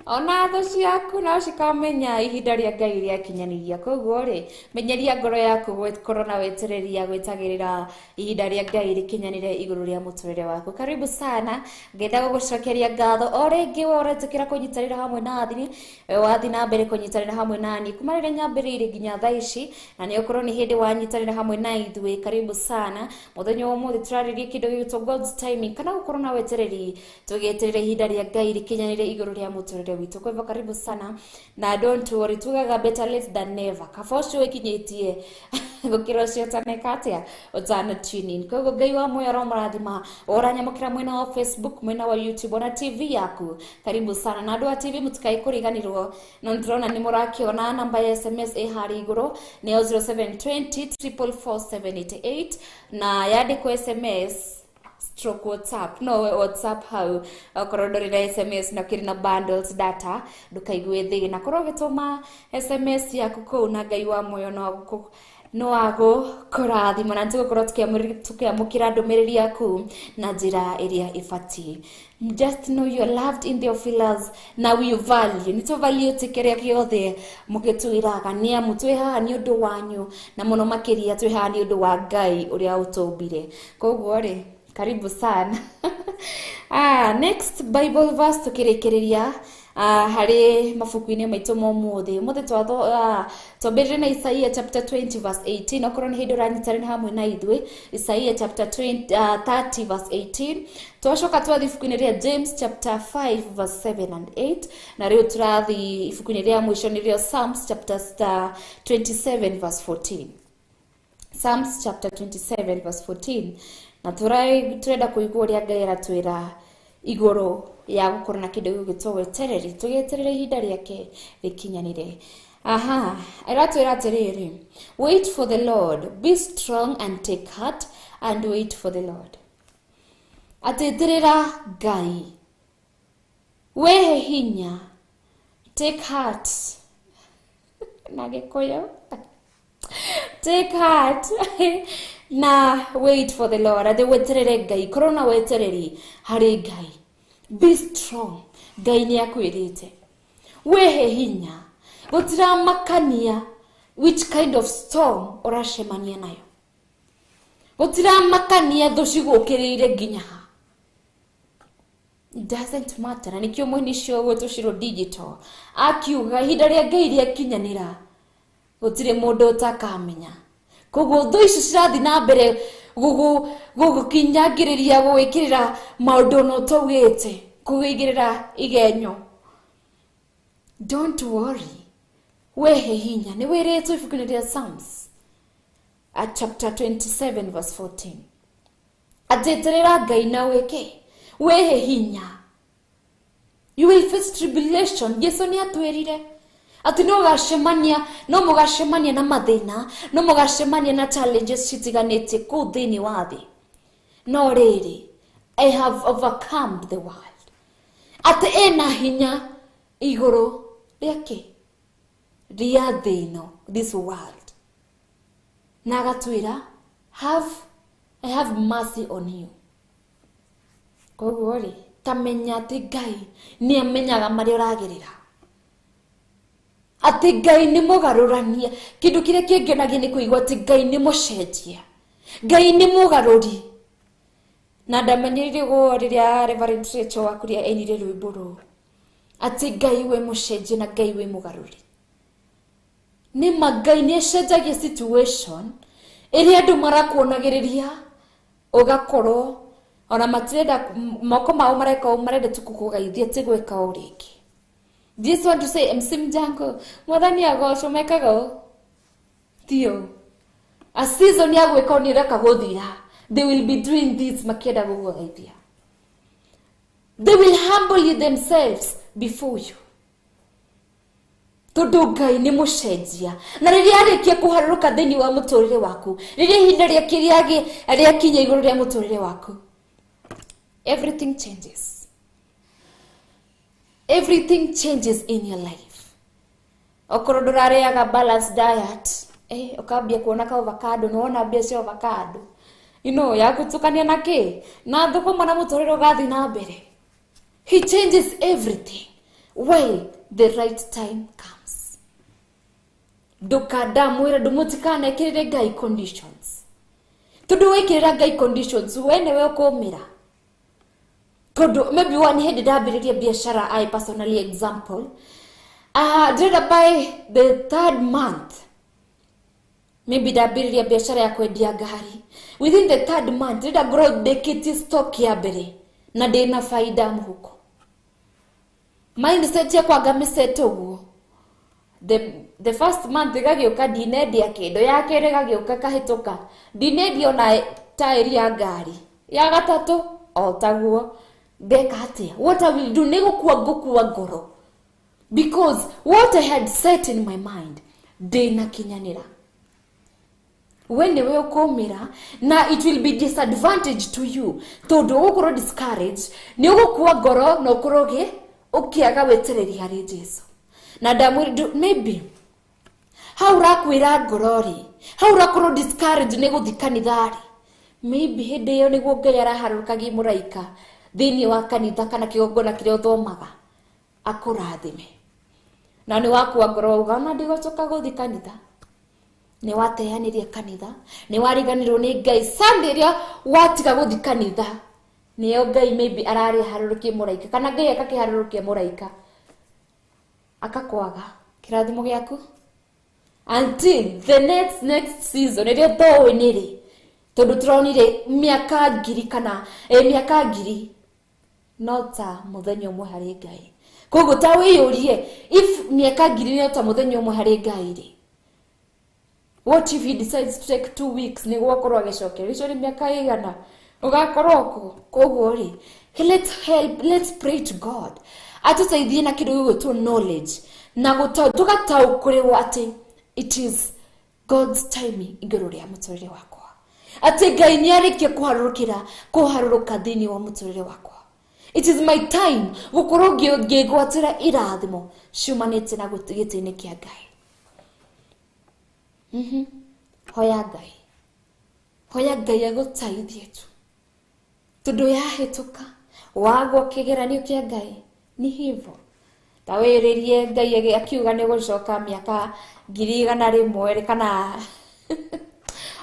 Ona thũ ciaku no cikamenya ihinda rĩa Ngai rĩakinyanĩria. Koguo rĩ, menyeria ngoro yaku gũkorwo na wetereria gwetagĩrĩra ihinda rĩa Ngai rĩkinyanĩre igũrũ rĩa mũtũrĩre waku. Karibu sana, ngenda gũgũcokeria ngatho o rĩngĩ we ũretĩkĩra kũnyitanĩra hamwe na thini, wathi na mbere kũnyitanĩra hamwe nani kuma rĩrĩa nyambĩrĩirie nginya thaa ici, na nĩ ũkorwo nĩ hĩndĩ wanyitanĩra hamwe na ithuĩ. Karibu sana. Mũthenya wa ũmũthĩ tũrarĩria kĩndũ gĩgwĩtwo God's timing, kana gũkorwo na wetereri tũgĩeterera ihinda rĩa Ngai rĩkinyanĩre igũrũ rĩa mũtũrĩre witũ. Kwa hivyo karibu sana na don't worry, tugaga better late than never. Kaba ũcio wĩkinyĩtie gũkĩra ũcio ũtaneka atĩa ũtana tune in. Koguo Ngai wa muoyo aromũrathima ũranyamũkĩra mwena wa Facebook, mwena wa YouTube ona TV yaku. Karibu sana na andũ a TV mũtikae kũriganĩrwo, no ndĩrona nĩ mũrakĩona namba ya SMS ĩ harĩa igũrũ nĩyo 0720 444 na yandĩkwo SMS stroke WhatsApp, no WhatsApp hau okorwo ndũrĩ na SMS na ũkĩrĩ na bundles data ndũkaigue thĩna, korwo ũgĩtũma SMS yaku kũu na Ngai wa muoyo no agũkũrathima na nĩtũgũkorwo tũkĩamũkĩra ndũmĩrĩri yaku na njĩra ĩrĩa ĩbatiĩ. Just know you are loved in Theophilus na we value, nĩ tũ value kĩrĩa gĩothe mũgĩtwĩraga, nĩ amu twĩ haha nĩ ũndũ wanyu na mũno makĩria twĩ haha nĩ ũndũ wa Ngai ũrĩa ũtũmbire. Koguo rĩ, karibu sana. Next Bible verse tukĩrĩkĩrĩria harĩ mabuku-inĩ maitũ ma ũmũthĩ. Ũmũthĩ twambĩrĩrie na Isaiah chapter 20 verse 18. Okorwo nĩ hĩndĩ ũranyitanĩra hamwe na ithuĩ, Isaiah chapter 30 verse 18. Twacoka twathiĩ ibuku-inĩ rĩa James chapter 5 verse 7 and 8, na rĩu tũrathiĩ ibuku-inĩ rĩa mũico nĩrĩo Psalms chapter 27 verse 14. Psalms chapter 27 verse 14. Na tũrenda kũigua ũrĩa Ngai aratwĩra igũrũ ya gũkorwo na kĩndũ gĩgwĩtwo wetereri, tũgĩeterere ihinda rĩake rĩkinyanĩre. Aha, aratwĩra atĩrĩrĩ, wait for the Lord, be strong and take heart and wait for the Lord. Atĩtĩrĩra Ngai, wehe hinya, take heart na Gĩkũyũ, take heart na wait for the Lord. Atĩ weterere Ngai, korwo na wetereri harĩ Ngai, be strong, Ngai nĩ akwĩrĩte wehe hinya, gũtiramakania which kind of storm ũracemania nayo, gũtiramakania thũ cigũkĩrĩire nginya ha, it doesn't matter. Na nĩkĩo mũini ũcio ũgwĩtwo Shiro Digital akiuga ihinda rĩa Ngai rĩakinyanĩra gũtirĩ mũndũ ũtakamenya. Koguo thũ ici cirathiĩ na mbere gũgũkinyangĩrĩria gũgwĩkĩrĩra maũndũ na ũtaugĩte, kũgũigĩrĩra igenyo. Don't worry, wehe hinya. Nĩ wĩrĩtwo ibuku-inĩ rĩa Psalms at chapter 27 verse 14, atĩtĩrĩra Ngai na wĩke, wehe hinya. You will face tribulation. Jesu nĩ atwĩrire atĩ no mũgacemania na mathĩna, no mũgacemania na challenges citiganĩte kũu thĩinĩ wa thĩ, no rĩrĩ, I have overcome the world. Atĩ ena hinya igũrũ rĩake rĩa thĩ ĩno, this world, na agatwĩra I have mercy on you. Koguo rĩ, tamenya atĩ Ngai nĩ amenyaga marĩa ũragerera, atĩ Ngai nĩ mũgarũrania. Kĩndũ kĩrĩa kĩngenagia nĩ kũigua atĩ Ngai nĩ mũcenjia, Ngai nĩ mũgarũri. Na ndamenyerire ũguo rĩrĩa Reverend Rachel Wakuria ainire rwĩmbo rũu, atĩ Ngai we mũcenjia na Ngai we mũgarũri. Nĩ ma Ngai nĩ acenjagia situation ĩrĩa andũ marakuonagĩrĩria Ũgakorwo ona matirenda moko mao mareka ũũ, marenda tu gũkũgeithia ti gwĩka ũũ rĩngĩ. Just want to say MC Mjango, mwathani agocwo mekaga ũũ. Ti ũũ. A season ya gwĩka ũũ nĩ ĩreka gũthira. They will be doing this makĩenda gũkũgeithia. They will humble themselves before you. Tondũ Ngai nĩ mũcenjia. Na rĩrĩa arĩkia kũharũrũka thĩinĩ wa mũtũrĩre waku, rĩrĩa ihinda rĩake rĩakinya igũrũ rĩa mũtũrĩre waku, everything changes. Everything changes in your life. Okorwo ndũrarĩaga balanced diet, ũkambia kuona ka avocado, nĩwona mbia cia avocado. You know, ya gũtukania na kĩ? Na thũkũma na mũtũrĩre ũgathiĩ na mbere. He changes everything when the right time comes. Ndũkandamwĩra ndũmũtikanekĩrĩre Ngai conditions. Tondũ wekĩrĩra Ngai conditions, we nĩwe ũkũmĩra. Tondũ maybe one hĩndĩ ndambĩrĩria biashara, I personally example, ndĩrenda by the third month, maybe ndambĩrĩria biashara ya kwendia ngari. Within the third month, ndĩrenda ngorwo ndĩkĩtie stock ya mbere na ndĩna faida mũhuko. Mindset yakwa ngamĩset ũguo. The first month ĩgagĩũka ndinendia kĩndũ, ya kerĩ ĩgagĩũka kahĩtũka ndinendia ona taĩri ya ngari, ya gatatũ o taguo. Ndeka atĩa? What I will do nĩ gũkua ngũkua ngoro, because what I had set in my mind ndĩnakinyanĩra. We nĩwe ũkũmĩra, na it will be disadvantage to you, tondũ ũgũkorwo discouraged, nĩ ũgũkua ngoro na ũkorwo ũkĩaga wetereri harĩ Jesu. Na ndamwĩra, maybe hau ũrakwĩra ngoro rĩ, hau ũrakorwo discouraged nĩ gũthiĩ kanitha rĩ, maybe hĩndĩ ĩyo nĩguo Ngai araharũrũkagia mũraika thĩinĩ wa kanitha kana kĩgongona kĩrĩa ũthomaga akũrathime. Na nĩ wakua ngoro wauga ona ndigũcoka gũthiĩ kanitha. Nĩ wateanĩria kanitha, nĩ wariganĩrwo nĩ Ngai. Sunday ĩrĩa watiga gũthiĩ kanitha, nĩyo Ngai maybe ararĩharũrũkia mũraika, kana Ngai agakĩharũrũkia mũraika akakwaga kĩrathimo gĩaku until the next season ĩrĩa ũtoĩ nĩ rĩ, tondũ tũronire mĩaka ngiri kana mĩaka ngiri no ta mũthenya ũmwe harĩ Ngai. Koguo ta wĩyũrie, if mĩaka ngiri no ta mũthenya ũmwe harĩ Ngai rĩ, what if he decides to take 2 weeks nĩguo akorwo agĩcokeria? Icio nĩ mĩaka ĩigana ũgakorwo kũ? Koguo rĩ, let's pray to God atũteithie na kĩndũ gĩgwĩtwo knowledge, na tũgataũkĩrwo atĩ it is God's timing igũrũ rĩa mũtũrĩre wakwa, atĩ Ngai nĩ arĩkia kũharũrũka thĩinĩ wa mũtũrĩre wakwa. It is my time gũkorwo ngĩgwatĩra irathimo ciumanĩte na gĩtĩ-inĩ kĩa Ngai. Hoya Ngai, hoya Ngai agũteithie tu, tondũ yahĩtũka wagwo kĩgeranio kĩa Ngai ni hivyo. Ta wĩrĩrie Ngai akiuga nĩ gũcoka mĩaka 100,000 kana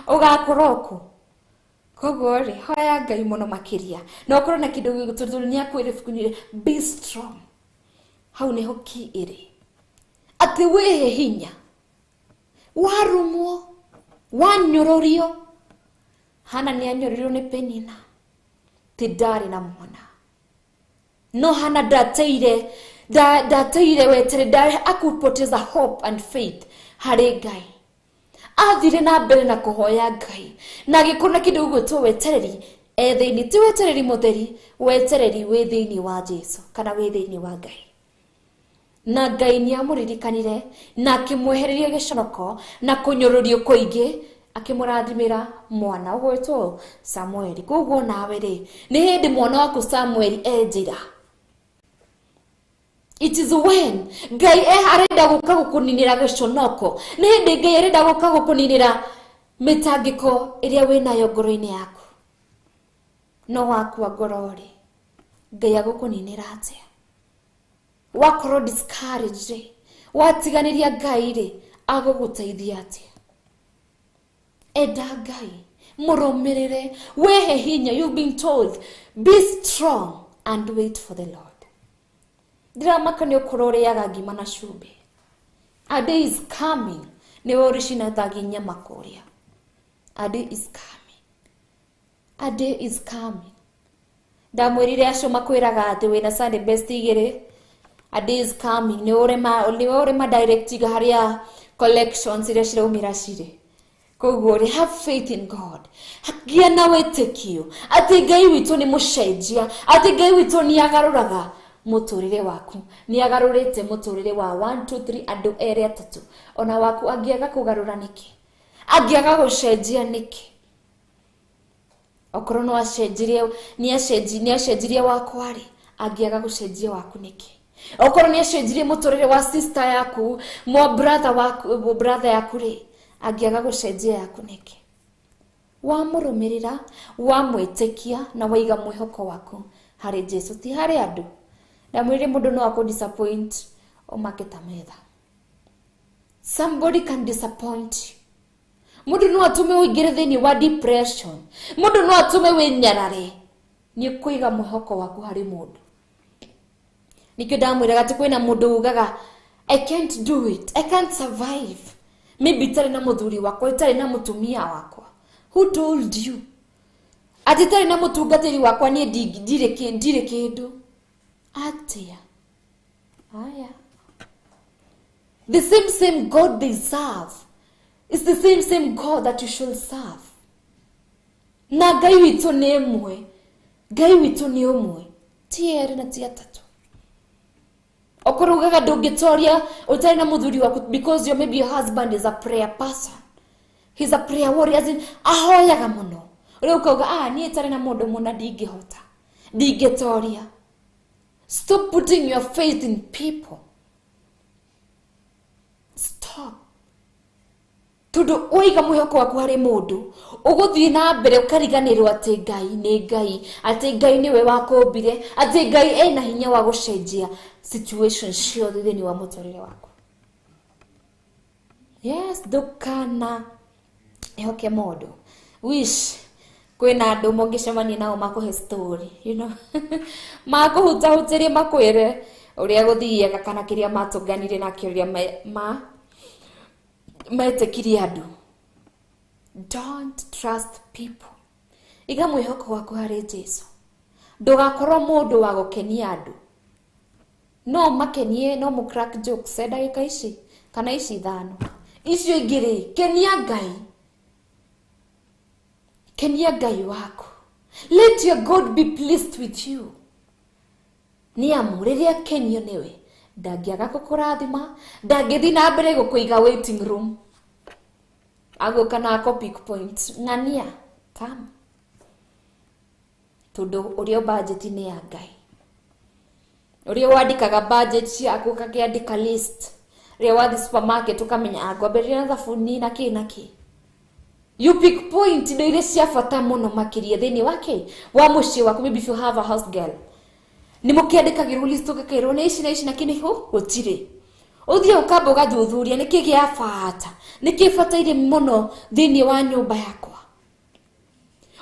ũgakorwo kũ. Koguo rĩ, hoya Ngai mũno makĩria, na ũkorwo na kĩndũ gĩgũtũrũ nĩ akwĩre ibuku-inĩ, be strong. Hau nĩho key ĩrĩ, atĩ wĩhe hinya. Warumwo, wanyũrũrio, Hana nĩ anyũrũrio nĩ Penina, ti ndarĩ na mwana. No Hana ndateire wetere, akupoteza hope and faith harĩ Ngai. Athire na mbere na kũhoya Ngai, na agĩkorwo na kĩndũ gĩgwĩtwo wetereri e thĩinĩ, ti wetereri mũtheri, wetereri wĩ thĩinĩ wa Jesu kana wĩ thĩinĩ wa Ngai. Na Ngai nĩ amũririkanire na akĩmwehereria gĩconoko na kũnyũrũrio kũingĩ, akĩmũrathimĩra mwana ũgwĩtwo Samueli. Koguo nawe rĩ, nĩ hĩndĩ mwana waku Samueli e njĩra. It is when Ngai arenda gũka gũkũninĩra gĩconoko, nĩ hĩndĩ Ngai arenda gũka gũkũninĩra mĩtangĩko ĩrĩa wĩnayo ngoro-inĩ yaku. No wakua ngoro rĩ, Ngai agũkũninĩra atĩa? Wakorwo discouraged rĩ, watiganĩria Ngai rĩ, agũgũteithia atĩa? Enda Ngai, mũrũmĩrĩre, wĩhe hinya. You've been told, be strong and wait for the Lord. Ndiramaka nĩ ũkorwo ũrĩaga ngima na cumbĩ. A day is coming, nĩwe ũrĩcinathagia nyama kũrĩa. A day is coming. A day is coming. Ndamwĩrire acio makwĩraga atĩ wĩna Sunday best igĩrĩ. A day is coming. Nĩ ũrĩma directiga harĩa collections iria ciraumĩra cirĩ. Koguo rĩ, have faith in God. Gĩa na wĩtĩkio atĩ Ngai witũ nĩ mũcenjia, atĩ Ngai witũ nĩ agarũraga mũtũrĩre waku, nĩ agarũrĩte mũtũrĩre wa 1 2 3 andũ erĩ atatũ. Ona waku angĩaga kũgarũra nĩkĩ? Angĩaga gũcenjia nĩkĩ? Okorwo no acenjirie, nĩ acenjirie wakwa rĩ, angĩaga gũcenjia waku nĩkĩ? Okorwo nĩ acenjirie mũtũrĩre wa sister yaku, mwa brother waku, brother yaku rĩ, angĩaga gũcenjia yaku nĩkĩ? Wamũrũmĩrĩra, wamwĩtĩkia na waiga mwĩhoko waku harĩ Jesu, ti harĩ andũ. Ndamwĩrire mũndũ no akũ disappoint ũmake ta metha. Somebody can disappoint you. Mũndũ no atũme ũingĩre thĩinĩ wa depression. Mũndũ no atũme wĩnyarare. Nĩ kũiga mwĩhoko waku harĩ mũndũ. Nĩkĩo ndamwĩraga atĩ kwĩna mũndũ ugaga I can't do it, I can't survive. Maybe itarĩ na mũthuri wakwa, itarĩ na mũtumia wakwa. Who told you? Atĩ itarĩ na mũtungatĩri wakwa niĩ ndirĩ kĩndũ. Atĩa? Aya. The same God they serve. It's the same God that you should serve. Na Ngai witũ nĩ ĩmwe. Ngai witũ nĩ ũmwe. Ti erĩ na ti atatũ. Okorwo ugaga ndũngĩtoria ũtarĩ na mũthuri waku because your maybe your husband is a prayer person. He's a prayer warrior, as in ahoyaga mũno. Rĩu ũkauga niĩ itarĩ na mũndũ mũna ndingĩhota. Ndingĩtoria. Stop putting your faith in people. Stop. Tondũ waiga mwĩhoko waku harĩ mũndũ, ũgũthiĩ na mbere ũkariganĩrwo atĩ Ngai nĩ Ngai, atĩ Ngai nĩwe wakũmbire, atĩ Ngai ena hinya wa gũcenjia situation ciothe thĩinĩ wa mũtũrĩre waku. Yes, ndũkana ehoke mũndũ. Wish kwĩna andũ mũngĩcemania nao makũhe story, you know. Makũhutahutĩrie makwĩre ũrĩa gũthiaga kana kĩrĩa matũnganire nakĩo rĩrĩa metĩkirie andũ. Don't trust people. Iga mwĩhoko waku harĩ Jesu. Ndũgakorwo mũndũ wa gũkenia andũ. No makenie, no mũ crack jokes ndagĩka ici kana ici ithano. Icio ingĩ rĩ, kenia Ngai. Kenia Ngai waku. Let your God be pleased with you. Nĩ amu rĩrĩa akenio nĩwe, ndangĩaga gũkũrathima, ndangĩthiĩ na mbere gũkũiga waiting room. Agũka na akũ pick point. Ng'ania, come. Tondũ ũrĩa budget nĩ ya Ngai. Ũrĩa wandĩkaga budget ciaku ũgakĩandĩka list. Rĩrĩa wathiĩ supermarket ũkamenya ngwambĩrĩria na thabuni na kĩ na kĩ. You pick point indo iria cia bata mũno makĩria thĩinĩ wake wa mũciĩ waku. Maybe if you have a house girl, nĩ mũkĩandĩkagĩrwo list ũgakĩrwo nĩ ici na ici na kĩ nĩho gũtirĩ. Ũthiĩ ũkamba ũgathuthuria nĩkĩ gĩa bata, nĩkĩ bataire mũno thĩinĩ wa nyũmba yakwa.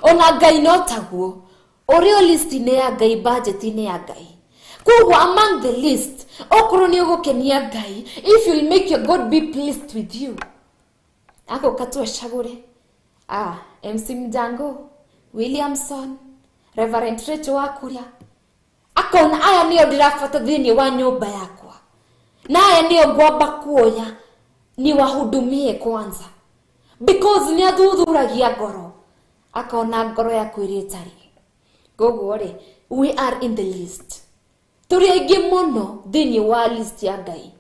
Ona Ngai no taguo, ũrĩa list nĩ ya Ngai, budget nĩ ya Ngai. Koguo among the list, okorwo nĩ ũgũkenia Ngai, if you will make your God be pleased with you, agũka tu acagũre. MC Mjango, Williamson, Reverend Rachel Wakuria. Akona aya nĩo ndĩrabata thĩinĩ wa nyũmba yakwa. Na aya nĩo ngwamba kuoya niwahudumie kwanza. Because nĩ athuthuragia ngoro. Akona ngoro yaku ĩrĩa ĩtarĩ. Koguo rĩ, we are in the list. Tũrĩ aingĩ mũno thĩinĩ wa list ya Ngai.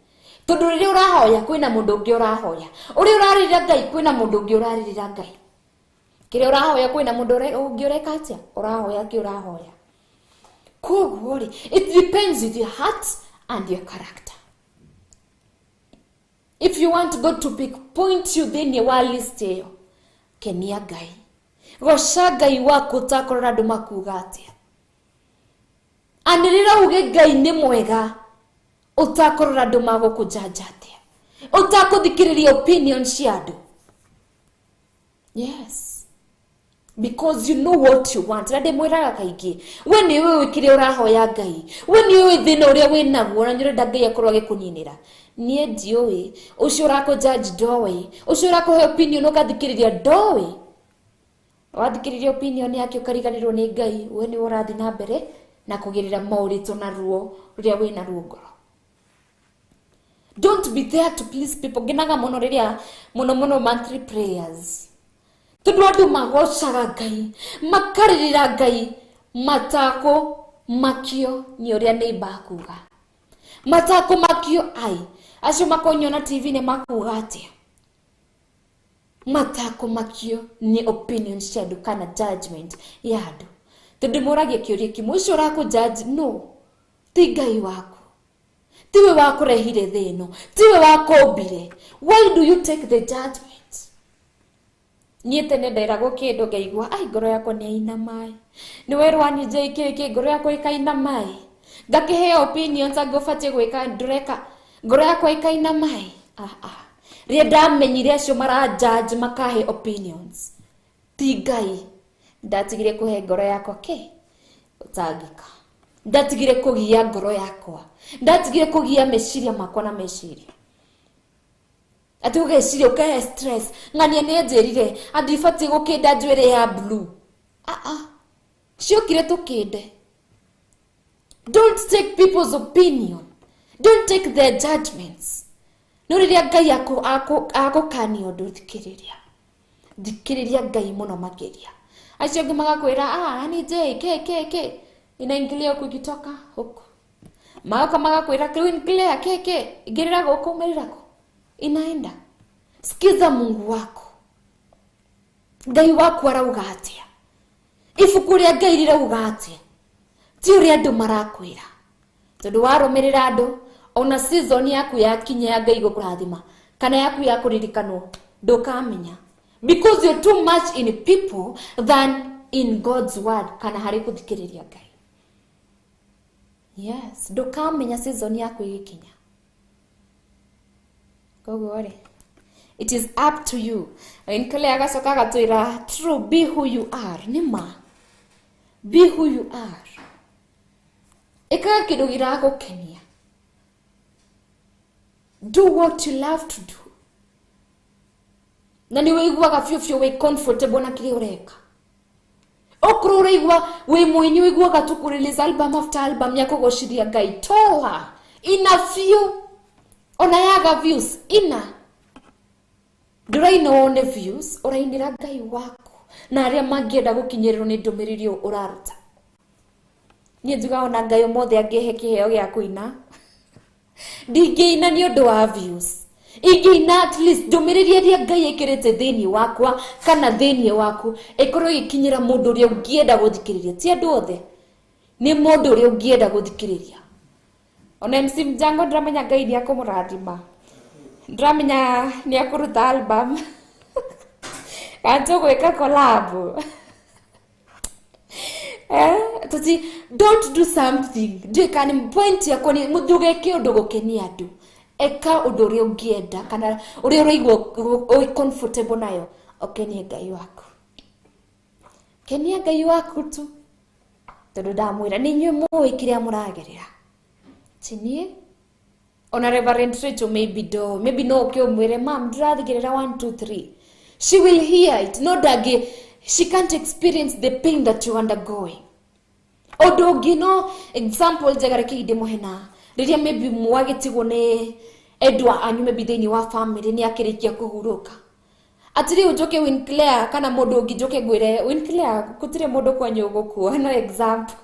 Tondũ rĩrĩa ũrahoya kwĩna mũndũ ũngĩ ũrahoya. Ũrĩa ũrarĩrĩra Ngai kwĩna mũndũ ũngĩ ũrarĩrĩra Ngai. Kĩrĩa ũrahoya kwĩna mũndũ ũngĩ ũreka atĩa? Ũrahoya kĩ ũrahoya. Koguo rĩ, it depends with your heart and your character. If you want God to pick point you thĩinĩ wa list ĩyo, kenia Ngai. Goca Ngai waku ũtakũrora andũ makuga atĩa. Anĩrĩra uge Ngai nĩ mwega ũtakũrora andũ magũkũjanja atĩa. Ũtakũthikĩrĩria opinion cia andũ. Yes. Because you know what you want. Na ndĩmwĩraga kaingĩ, we nĩ ũĩ kĩrĩa ũrahoya Ngai. We nĩ ũĩ thĩna ũrĩa wĩnaguo na nĩ ũrenda Ngai akorwo agĩkũninĩra. Niĩ ndiũĩ. Ũcio ũrakũjudge ndoĩ. Ũcio ũrakũhe opinion ũgathikĩrĩria ndoĩ. Wathikĩrĩria opinion yake ũkariganĩrwo nĩ Ngai, we nĩwe ũrathiĩ na mbere na kũgerera moritũ na ruo rũrĩa wĩna ruo ngoro. Don't be there to please people. Ngenaga mũno rĩrĩa mũno mũno monthly prayers, tondũ andũ magocaga Ngai, makarĩrĩra Ngai, matako makio nĩ ũrĩa neighbor akuga, matako makio ai acio makonyona TV nĩ makuga atĩa, matako makio nĩ opinion cia andũ kana judgment ya andũ. Tondũ mũragia kĩũria kĩmwe, ũcio ũrakũ judge no ti Ngai waku, tiwe wakũrehire thĩ ĩno, tiwe wakũmbire. Why do you take the judgment? Niĩ tene nderagwo kĩndũ ngaigua ai ngoro yakwa nĩ yaina maĩ, nĩ werwo ni JKK ngoro yakwa ĩkaina maĩ, ngakĩheo opinions angĩ ũbatiĩ gwĩka ndũreka, ngoro yakwa ĩkaina maĩ. Ah ah, rĩrĩa ndamenyire acio mara judge makahe opinions ti Ngai, ndatigire kũhe ngoro yakwa kĩ ũtangĩka, ndatigire kũgia ngoro yakwa, ndatigire kũgia meciria makwa na meciria ati ũgeciria ũkahe stress ng'ania nĩ anjĩrire andibatiĩ gũkĩnda njuĩrĩ ya blue. Ah ah, ciokire tũkĩnde. Don't take people's opinion, don't take their judgments. No rĩrĩa Ngai agũkania ũndũ, thikĩrĩria, thikĩrĩria Ngai mũno makĩria. Acio angĩ magakwĩra ah ni J K K K inaingilia huku ikitoka huku, magoka magakwĩra clean clear K K ingĩrĩra gũkũ umĩrĩra kũ, inaenda. Sikiza Mungu wako, Ngai waku arauga atĩa, ibuku rĩa Ngai rĩrauga atĩa, ti ũrĩa andũ marakwĩra. Tondũ warũmĩrĩra andũ, ona season yaku yakinya ya Ngai gũkũrathima kana yaku ya kũririkanwo ndũkamenya, because you're too much in people than in God's word kana harĩ gũthikĩrĩria Ngai. Yes, ndũkamenya season yaku ĩgĩkinya. Koguo rĩ, it is up to you. Nkele agacoka agatwĩra true, be who you are. Nĩ ma, be who you are. Ĩkaga kĩndũ gĩragũkenia. Do what you love to do. Na nĩ wĩiguaga biũ biũ wĩ comfortable na kĩrĩa ũreka. Okorwo ũraigua wĩ mũini, wĩiguaga tu kũ release album after album ya kũgocithia Ngai, toa ina biũ, ona yaga views ina, ndũraina wone views, ũrainĩra Ngai waku na arĩa mangĩenda gũkinyĩrĩrwo nĩ ndũmĩrĩri ũyũ ũraruta. Niĩ njugaga ona Ngai ũmũthĩ angĩhe kĩheo gĩa kũina, ndingĩina nĩ ũndũ wa views, ingĩina at least ndũmĩrĩri ĩrĩa Ngai ĩkĩrĩte thĩinĩ wakwa kana thĩinĩ waku ĩkorwo ĩgĩkinyĩra mũndũ ũrĩa ũngĩenda gũthikĩrĩria. Ti andũ othe, nĩ mũndũ ũrĩa ũngĩenda gũthikĩrĩria. Ona MC Mjango ndĩramenya Ngai nĩ akũmũrathima, ndĩramenya nĩ akũruta album kana tũgwĩka collab. Tuti don't do something, ndiũĩ kana nĩ point yakwa nĩ ndũgeke ũndũ gũkenia andũ, eka ũndũ ũrĩa ũngĩenda kana ũrĩa ũraigua wĩ comfortable nayo, ũkenie Ngai waku, kenia Ngai waku tu, tondũ ndamwĩra nĩ inyuĩ mũĩ kĩrĩa mũragerera, ti niĩ. Ona Reverend Rachel maybe do, maybe no ũke ũmwĩre mam ndĩrathikĩrĩra 1 2 3, she will hear it, no ndangĩ, she can't experience the pain that you undergoing. Ũndũ ũngĩ no example njega reke ndĩmũhe na rĩrĩa maybe mwagĩtigwo nĩ endwa anyu maybe thĩinĩ wa family nĩ akĩrĩkia kũhurũka, atĩ rĩu njoke Winclair kana mũndũ ũngĩ njoke ngwĩre Winclair gũtirĩ mũndũ kwanyu ũgũkua, no example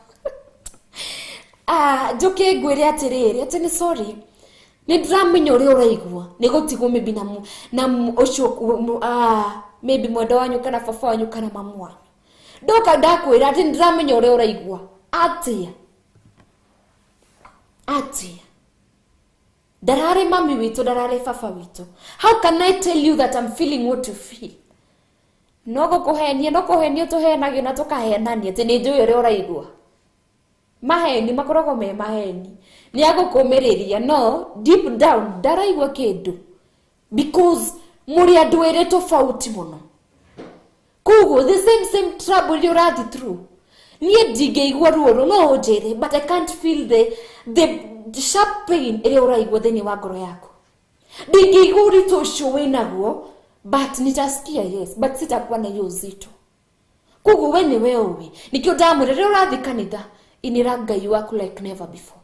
njoke ngwĩre atĩrĩrĩ atĩ nĩ sorry, nĩ ndĩramenya ũrĩa ũraigua nĩ gũtigwo maybe na ũcio maybe mwendwa wanyu kana baba wanyu kana mamu wanyu, ndoka ndakwĩra atĩ nĩ ndĩramenya ũrĩa ũraigua atĩa atĩa, ndararĩ mami witũ, ndararĩ baba witũ. How can I tell you that I'm feeling what you feel? No gũkũhenia, no kũhenio tũhenagio na tũkahenania atĩ nĩ njũĩ ũrĩa ũraigua. Maheni makoragwo me maheni, nĩ agũkũmĩrĩria, no deep down ndaraigua kĩndũ, because mũrĩ andũ erĩ tofauti mũno. Koguo the same trouble iria ũrathiĩ through, niĩ ndingĩigua ruo rũu, no ũnjĩre, but I can't feel the sharp pain ĩrĩa ũraigua thĩinĩ wa ngoro yaku. Ndingĩigua ũritũ ũcio wĩnaguo, but nitasikia yes, but sitakuwa na hiyo uzito. Koguo we nĩwe ũĩ. Nĩkĩo ndamwĩra rĩrĩa ũrathiĩ kanitha, inĩra Ngai waku like never before.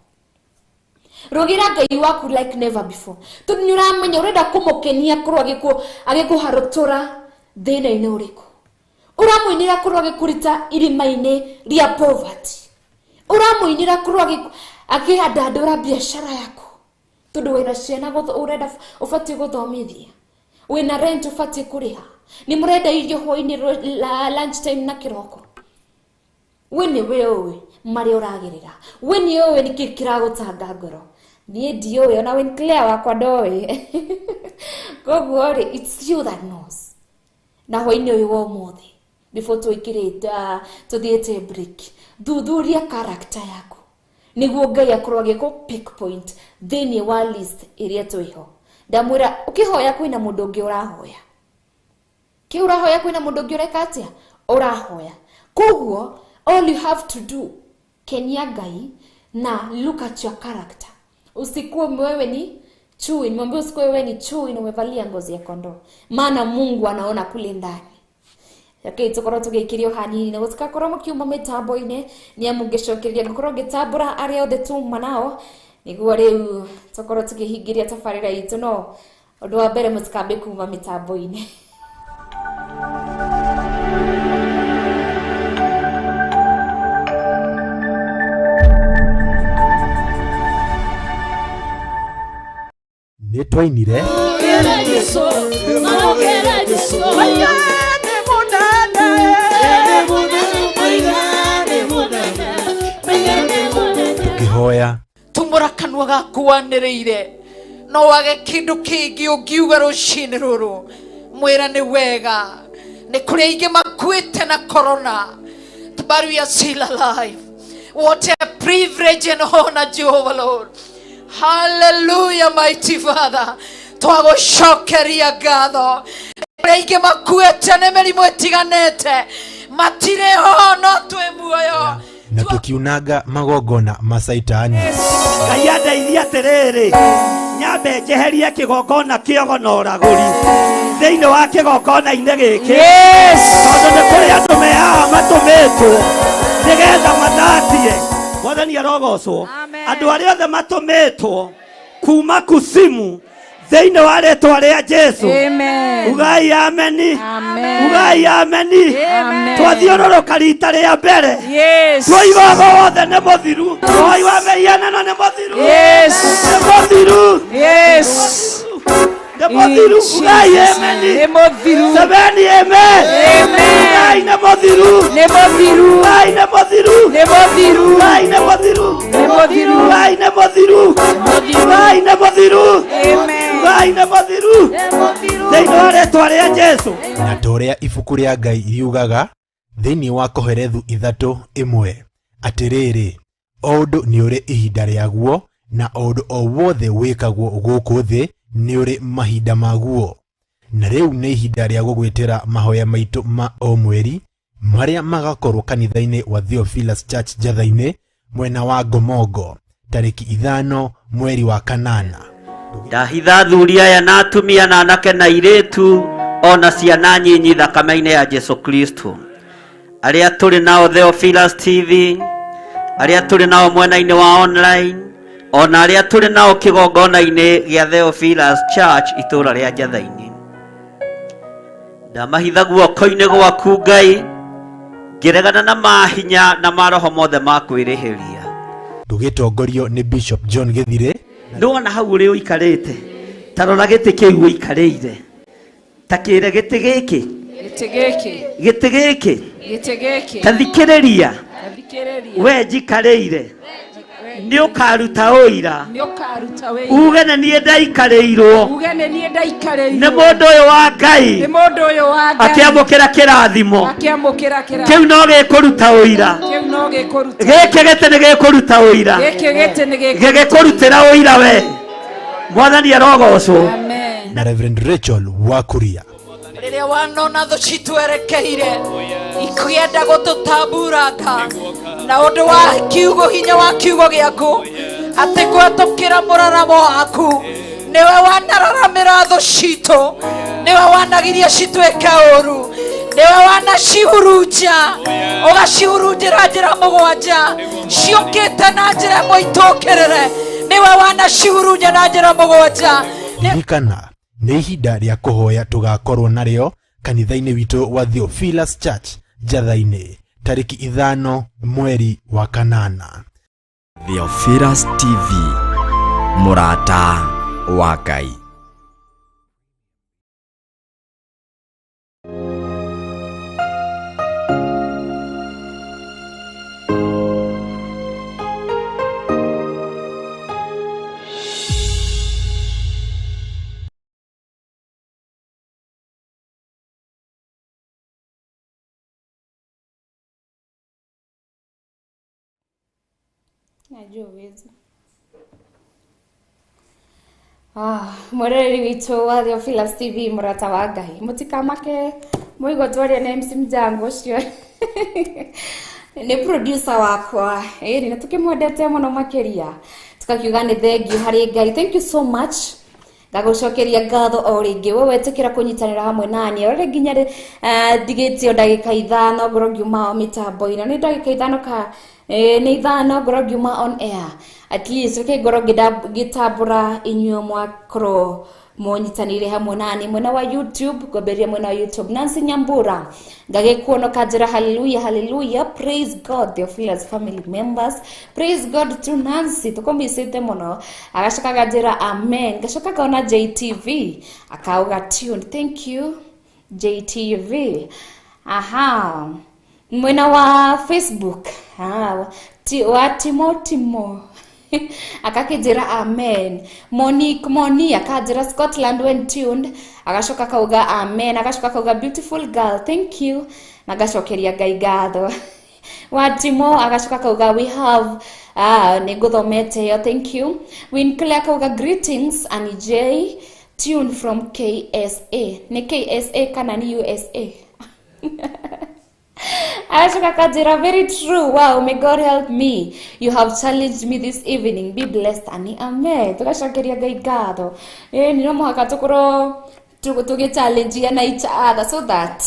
Rũgĩra Ngai waku like never before. Tondũ nĩ ũramenya ũrenda kũmũkenia korwo agĩkũharũtũra thĩna-inĩ ũrĩkũ. Ũramũinĩra korwo agĩkũruta irima-inĩ rĩa poverty. Ũramũinĩra korwo akĩhandandũra biacara yaku. Tondũ wĩna ciana ũrenda ũbatiĩ gũthomithia. Wĩna rent ũbatiĩ kũrĩha. Nĩ mũrenda irio hwainĩ lunch time na kĩroko. We nĩwe ũĩ marĩa ũragerera. We nĩ ũĩ nĩkĩ kĩragũtanga ngoro. Niĩ ndiũĩ, ona Winclair wakwa ndoĩ. Koguo rĩ, it's you that knows. Na hwainĩ ũyũ wa ũmũthĩ, before tũikĩrĩte, tũthiĩte break, thuthuria character yaku. Nĩguo Ngai akorwo agĩkũ pick point thĩinĩ wa list ĩrĩa twĩho. Ndamwĩra ũkĩhoya kwĩna mũndũ ũngĩ ũrahoya. Kĩ ũrahoya kwĩna mũndũ ũngĩ ũreka atĩa? Ũrahoya. Koguo all you have to do, kenia Ngai na look at your character. Usikuwe wewe ni chui, nimwambie usikuwe wewe ni chui na umevalia ngozi ya kondoo. Maana Mungu anaona kule ndani. Okay, tukorwo tũgĩikĩrio hanini na gũtikakorwo mũkiuma mĩtambo-inĩ nĩ amu ngĩcokeria ngũkorwo ngĩtambũra arĩa othe tuma nao nĩguo rĩu tũkorwo tũkĩhingĩria tabarĩra itũ, no ũndũ wa mbere mũtikambe kuma mĩtambo-inĩ. Nĩ twainire tũkĩhoya tumũra kanua gaku wanĩrĩire no wage kĩndũ kĩngĩ ũngiuga rũcinĩ rũrũ mwĩra nĩ wega nĩ kũrĩ aingĩ makuĩte na corona, but we are still alive. What a privilege and honor, Jehovah Lord. Hallelujah, mighty Father. Twagũcokeria ngatho. Arĩa aingĩ makuĩte nĩ mĩrimũ ĩtiganĩte matirĩ ho no twĩ muoyo na tũkiunanga magongona ma Caitani. Ngai andeithie atĩrĩrĩ, nyambe njeherie kĩgongona kĩogo na ũragũri thĩinĩ wa kĩgongona-inĩ gĩkĩ, tondũ nĩ kũrĩ andũ me haha matũmĩtwo nĩgetha mathatie. Mwathani arogocwo. Andũ arĩa othe matũmĩtwo kuma kusimu thĩinĩ wa rĩtwa rĩa Jesu, ugai ameni, ugai ameni. Twathiũrũrũka rita rĩa mbere, twoiga wothe nĩ mũthiru, woi wa mĩhianano nĩ mũthiru, nĩ mũthiru, nĩ mũthiru. Ugai ameni, nĩ mũthiru. Semeni amen. Ugai nĩ mũthiru, nĩ mũthiru. Ugai nĩ mũthiru, nĩ mũthiru. Ugai nĩ mũthiru, nĩ mũthiru. Ugai nĩ mũthiru, ugai nĩ mũthiru, ugai nĩ mũthiru thĩinĩ wa rĩtwa rĩa Jesu. Na ta ũrĩa ibuku rĩa Ngai riugaga thĩinĩ wa Kohelethu 3:1, atĩrĩrĩ, o ũndũ nĩ ũrĩ ihinda rĩaguo na o ũndũ o wothe wĩkagwo gũkũ thĩ nĩ ũrĩ mahinda maguo. Na rĩu nĩ ihinda rĩa gũgwĩtĩra mahoya maitũ ma o mweri marĩa magakorwo kanitha-inĩ wa Theophilus Church Njatha-inĩ mwena wa Ngomongo tarĩki 5 mweri wa 8. Ndahitha athuri aya na atumia na anake na airĩtu ona ciana nyinyi thakame-inĩ ya Jesu Kristo. Arĩa tũrĩ nao Theophilus TV, arĩa tũrĩ nao mwena-inĩ wa online, ona arĩa tũrĩ nao kĩgongona-inĩ gĩa Theophilus Church itũũra rĩa Njatha-inĩ. Ndamahitha guoko-inĩ gwaku Ngai, ngĩregana na mahinya na maroho mothe ma kwĩrĩhĩria. Tũgĩtongorio nĩ Bishop John Gĩthirĩ. Nĩwona hau ũrĩ ũikarĩte, ta rora gĩtĩ kĩu ũikarĩire, ta kĩre gĩtĩ gĩkĩ, gĩtĩ gĩkĩ, gĩtĩ gĩkĩ, gĩtĩ gĩkĩ, ta thikĩrĩria, ta thikĩrĩria, we njikarĩire, nĩ ũkaruta ũira, nĩ ũkaruta ũira, uge nĩ niĩ ndaikarĩirwo, uge nĩ niĩ ndaikarĩirwo, nĩ mũndũ ũyũ wa Ngai, nĩ mũndũ ũyũ wa Ngai, akĩamũkĩra kĩrathimo, akĩamũkĩra kĩrathimo, kĩu no gĩkũruta ũira, kĩu no gĩkũruta, gĩkĩ gĩtĩ nĩ gĩkũruta ũira, gĩkĩ gĩtĩ nĩ gĩkũruta, gĩgĩkũrutĩra ũira we. Mwathani arogocwo. Amen. Na Reverend Rachel Wakuria. Rĩrĩa wanona thũ citwerekeire ikĩenda gũtũtamburanga na ũndũ wa kiugo, hinya wa kiugo gĩaku, atĩ gwatũkĩra mũraramo waku nĩwe wanararamĩra thũ citũ, nĩwe wanagiria cituĩke ũru. Niwe wanacihurunja ũgacihurunjĩra njĩra mũgwanja ciũkĩte na njĩra ĩmwe itũkĩrĩre. Niwe wanacihurunja na njĩra mũgwanja. Ririkana nĩ ihinda rĩa kũhoya tũgakorwo narĩo kanitha-inĩ witũ wa Theophilus Church Njatha-inĩ tarĩki 5 mweri wa 8. Theophilus TV, mũrata wa Ngai. Najua uwezi. Mwereri witũ wa Theophilus TV mũrata wa Ngai, mũtikamake mũigua twaria na MC Mjango ũcio nĩ producer wakwa, ĩĩ na tũkĩmwendete mũno makĩria, tukakiuga nĩ thank you harĩ Ngai. Thank you so much. Ngagũcokeria ngatho o rĩngĩ we wetĩkĩra kũnyitanĩra hamwe nani o rĩngĩ nginya ndigĩtio ndagĩka 5 ngorwo ngiuma mĩtambo-inĩ, nĩ ndagĩka 5 ka nĩ 5 ngorwo ngiuma on air, at least reke ngorwo ngĩtambũra inyuĩ mwakorwo mũnyitanĩire hamwe nani mwena wa YouTube. Ngwambĩrĩria mwena wa YouTube, Nancy Nyambura ngagĩkuona kanjĩra hallelujah hallelujah, praise God Theophilus family members, praise God to Nancy, tũkũmicĩte mũno. Agacoka kanjĩra amen. Ngacoka ngona JTV akauga tune, thank you JTV. Aha, mwena wa Facebook wa Timo Timo akakĩnjĩra amen. Monique Moni akanjĩra Scotland when tuned, agacoka kauga amen, agacoka kauga beautiful girl thank you, na ngacokeria Ngai ngatho. Wa Timo agacoka kauga we have nĩ ngũthomete ĩyo, thank you. Winclair kauga greetings Annie J tuned from KSA, nĩ KSA kana nĩ USA? Agacoka kanjĩra very true, wow, may God help me, you have challenged me this evening, be blessed Annie, amen. Tugacokeria Ngai ngatho. Ĩĩ no mũhaka tũkorwo tũgĩ-challenge na each other so that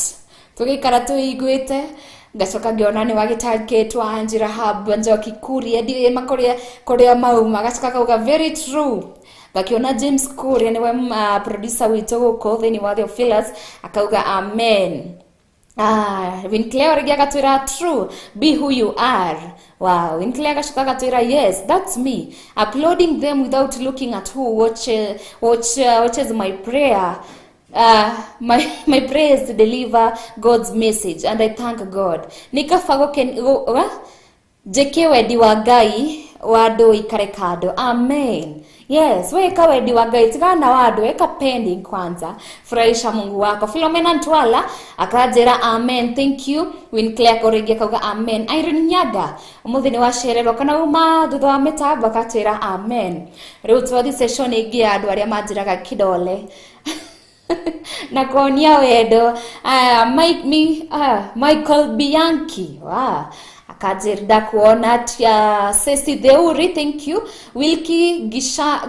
tũgĩikara tũiguĩte. Ngacoka ngĩona nĩ wagĩtangĩtwo Anjĩra Hub Njoki Kuria ndiũĩ makũrĩa kũrĩa mauma, agacoka kauga very true. Ngakiona James Kuria nĩwe producer witũ gũkũ thĩinĩ wa Theophilus akauga amen. Winclair rĩngĩ agatwĩra true, be who you are. Wow, Winclair agacoka agatwĩra yes, that's me, uploading them without looking at who watches my prayer. My prayer is to deliver God's message and I thank God. Nĩ kaba njĩke wendi wa Ngai wa andũ ikare kando. Amen. Yes, weka wendi wa Ngai tigana na wa andũ, weka pending kwanza, furahisha Mungu wako. Philomena Ntwala akanjĩra amen, thank you. Winclair Korĩngĩ akauga amen. Irene Nyaga ũmũthĩ nĩ wacererwo kana uma thutha wa mĩtambo akatwĩra amen. Rĩu twathi session ĩngĩ ya andũ arĩa manjĩraga kidole na kuonia wendo. Michael Bianchi, wow, akanjĩra ndakuona. Ceci Theuri, thank you. Wilkie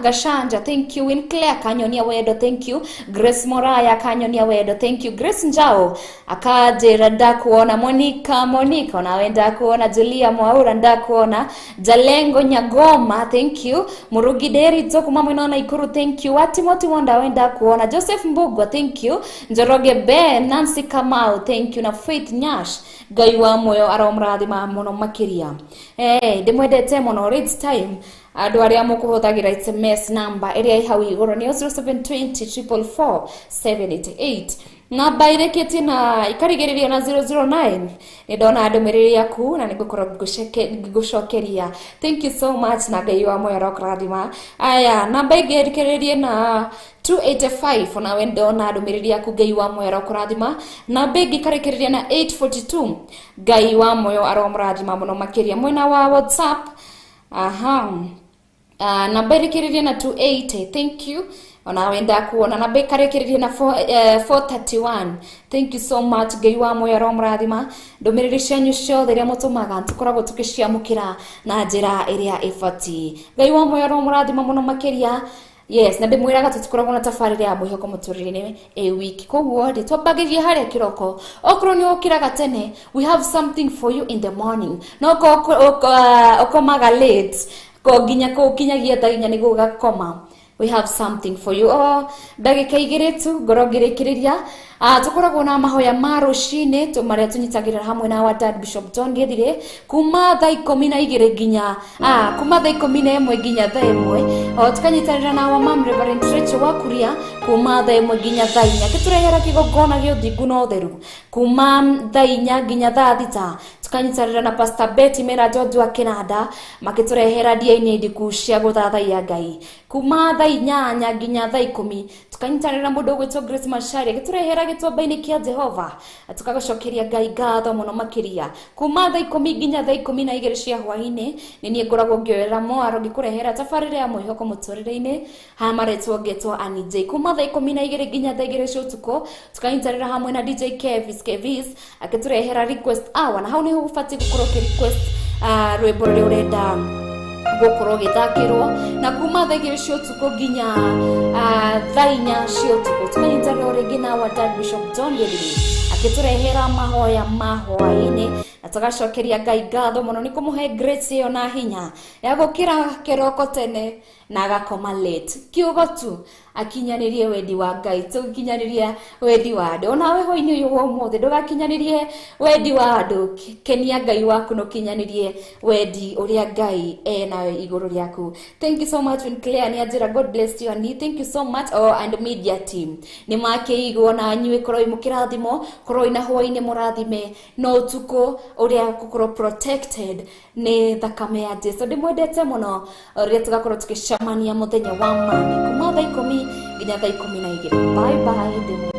Gashanja, thank you. Winclair akanyonia wendo, thank you. Grace Moraya akanyonia wendo, thank you. Grace Njao akanjĩra ndakuona. Monica Monica onawe ndakuona. Julia Mwaura ndakuona. Jalengo Nyagoma, thank you. Murugi Derito kuma mwena wa Nakuru, thank you. Watimoti Wonda we ndakuona. Joseph Mbugwa, thank you. Njoroge Ben, Nancy Kamau, thank you. Na Faith Nyash, Ngai wa muoyo aromrathima mũno makĩria. Ndĩmwendete mũno. It's time andũ arĩa mũkũhũthagĩra SMS number ĩrĩa ĩ hau igũrũ nĩyo 0720 444 788, namba ĩrĩkĩtie na ikarigĩrĩria na 009. Nĩ ndona ndũmĩrĩri yaku na nĩngũkorwo ngĩgũcokeria. Thank you so much na Ngai wa muoyo arokũrathima. Aya, namba ĩngĩ ĩrĩkĩrĩrie na 285, onawe ndona ndũmĩrĩri yaku, Ngai wa muoyo arokũrathima. Namba ĩngĩ ĩkarĩkĩrĩria na 842, Ngai wa muoyo aromũrathima mũno makĩria. Mwena wa WhatsApp, aha, namba ĩrĩkĩrĩria na 280, thank you, onawe ndakuona. Namba ĩkarĩkĩrĩria na 431, thank you so much, Ngai wa muoyo aromũrathima. Ndũmĩrĩri cianyu ciothe iria mũtũmaga tũkoragwo tũkĩciamũkĩra na njĩra ĩrĩa ĩbatiĩ. Ngai wa muoyo aromũrathima mũno makĩria. Yes, na ndimwiraga tutikoragwo na tabarĩra ya mwĩhoko mũtũrĩre-inĩ a week. Koguo rĩ twambagĩria harĩa kĩroko. Okorwo nĩ ũkĩraga tene, we have something for you in the morning. No ũkomaga late, ko nginya kũkinyagia thaa inya nĩguo ũgakoma, we have something for you. Oh, ndagĩka igĩrĩ tu ngorwo ngĩrĩkĩrĩria. Tũkoragwo na mahoya ma rũcinĩ marĩa tũnyitagĩrĩra hamwe na our dad Bishop John Gĩthirĩ kuma thaa 12 nginya kuma thaa 11 nginya thaa 1. O tũkanyitanĩra na our mom Reverend Rachel Wakuria kuma thaa 1 nginya thaa 4, akĩtũrehera kĩgongona gĩa ũthingu na ũtheru kuma thaa 4 nginya thaa 6. Tukanyitanĩra na Pastor Betty mena George wa Kinanda makĩtũrehera ndia-inĩ ndiku cia gũthathaiya Ngai kuma thaa 8 nginya thaa 10. Tukanyitanĩra mũndũ ũgwĩtwo Grace Macharia agĩtũrehera gĩtuamba-inĩ kĩa Jehova, tũkagacokeria Ngai ngatho mũno makĩria kuma thaa 10 nginya thaa 12 cia hwaĩ-inĩ. Nĩ niĩ ngoragwo ngĩoera mwaro ngĩkũrehera tabarĩra ya mwĩhoko mũtũrĩre-inĩ haya maretwo ngetwo Annie J. Kuma thaa 12 nginya thaa 2 cia ũtukũ tukanyitanĩra hamwe na DJ Kevis akĩtũrehera request hour, na hau nĩho ũbatiĩ gũkorwo ũkĩ request rwĩmbo rũrĩa ũrenda gũkorwo gĩthakĩrwo. Na kuma thaa 2 cia ũtukũ nginya thaa 4 cia ũtukũ tukanyitanĩra rĩngĩ na our dad Bishop John Gĩthiri akĩtũrehera mahoya ma hwaĩ-inĩ, na tũgacokeria Ngai ngatho mũno nĩ kũmũhe grace ĩyo na hinya ya gũkĩra kĩroko tene na agakoma late. Kiugo tu akinyanĩrie wendi wa Ngai, tũkinyanĩrie wendi wa andũ. Onawe hwaĩ-inĩ ũyũ wa ũmũthĩ ndũgakinyanĩrie wendi wa andũ, kenia Ngai waku na ũkinyanĩrie wendi ũrĩa Ngai enawe igũrũ rĩaku. Thank you so much Queen Claire nĩ anjĩra God bless you and thank you so much oh, and media team nĩ makĩigwo na inyuĩ korwo mũkĩrathimo, korwo na hwaĩ-inĩ mũrathime na ũtukũ ũrĩa gũkorwo protected nĩ thakame ya Jesu. Ndĩmwendete mũno rĩrĩa tũgakorwo tũgĩcemania mũthenya wa Monday kuma thaa 10 nginya thaa 12. Bye bye.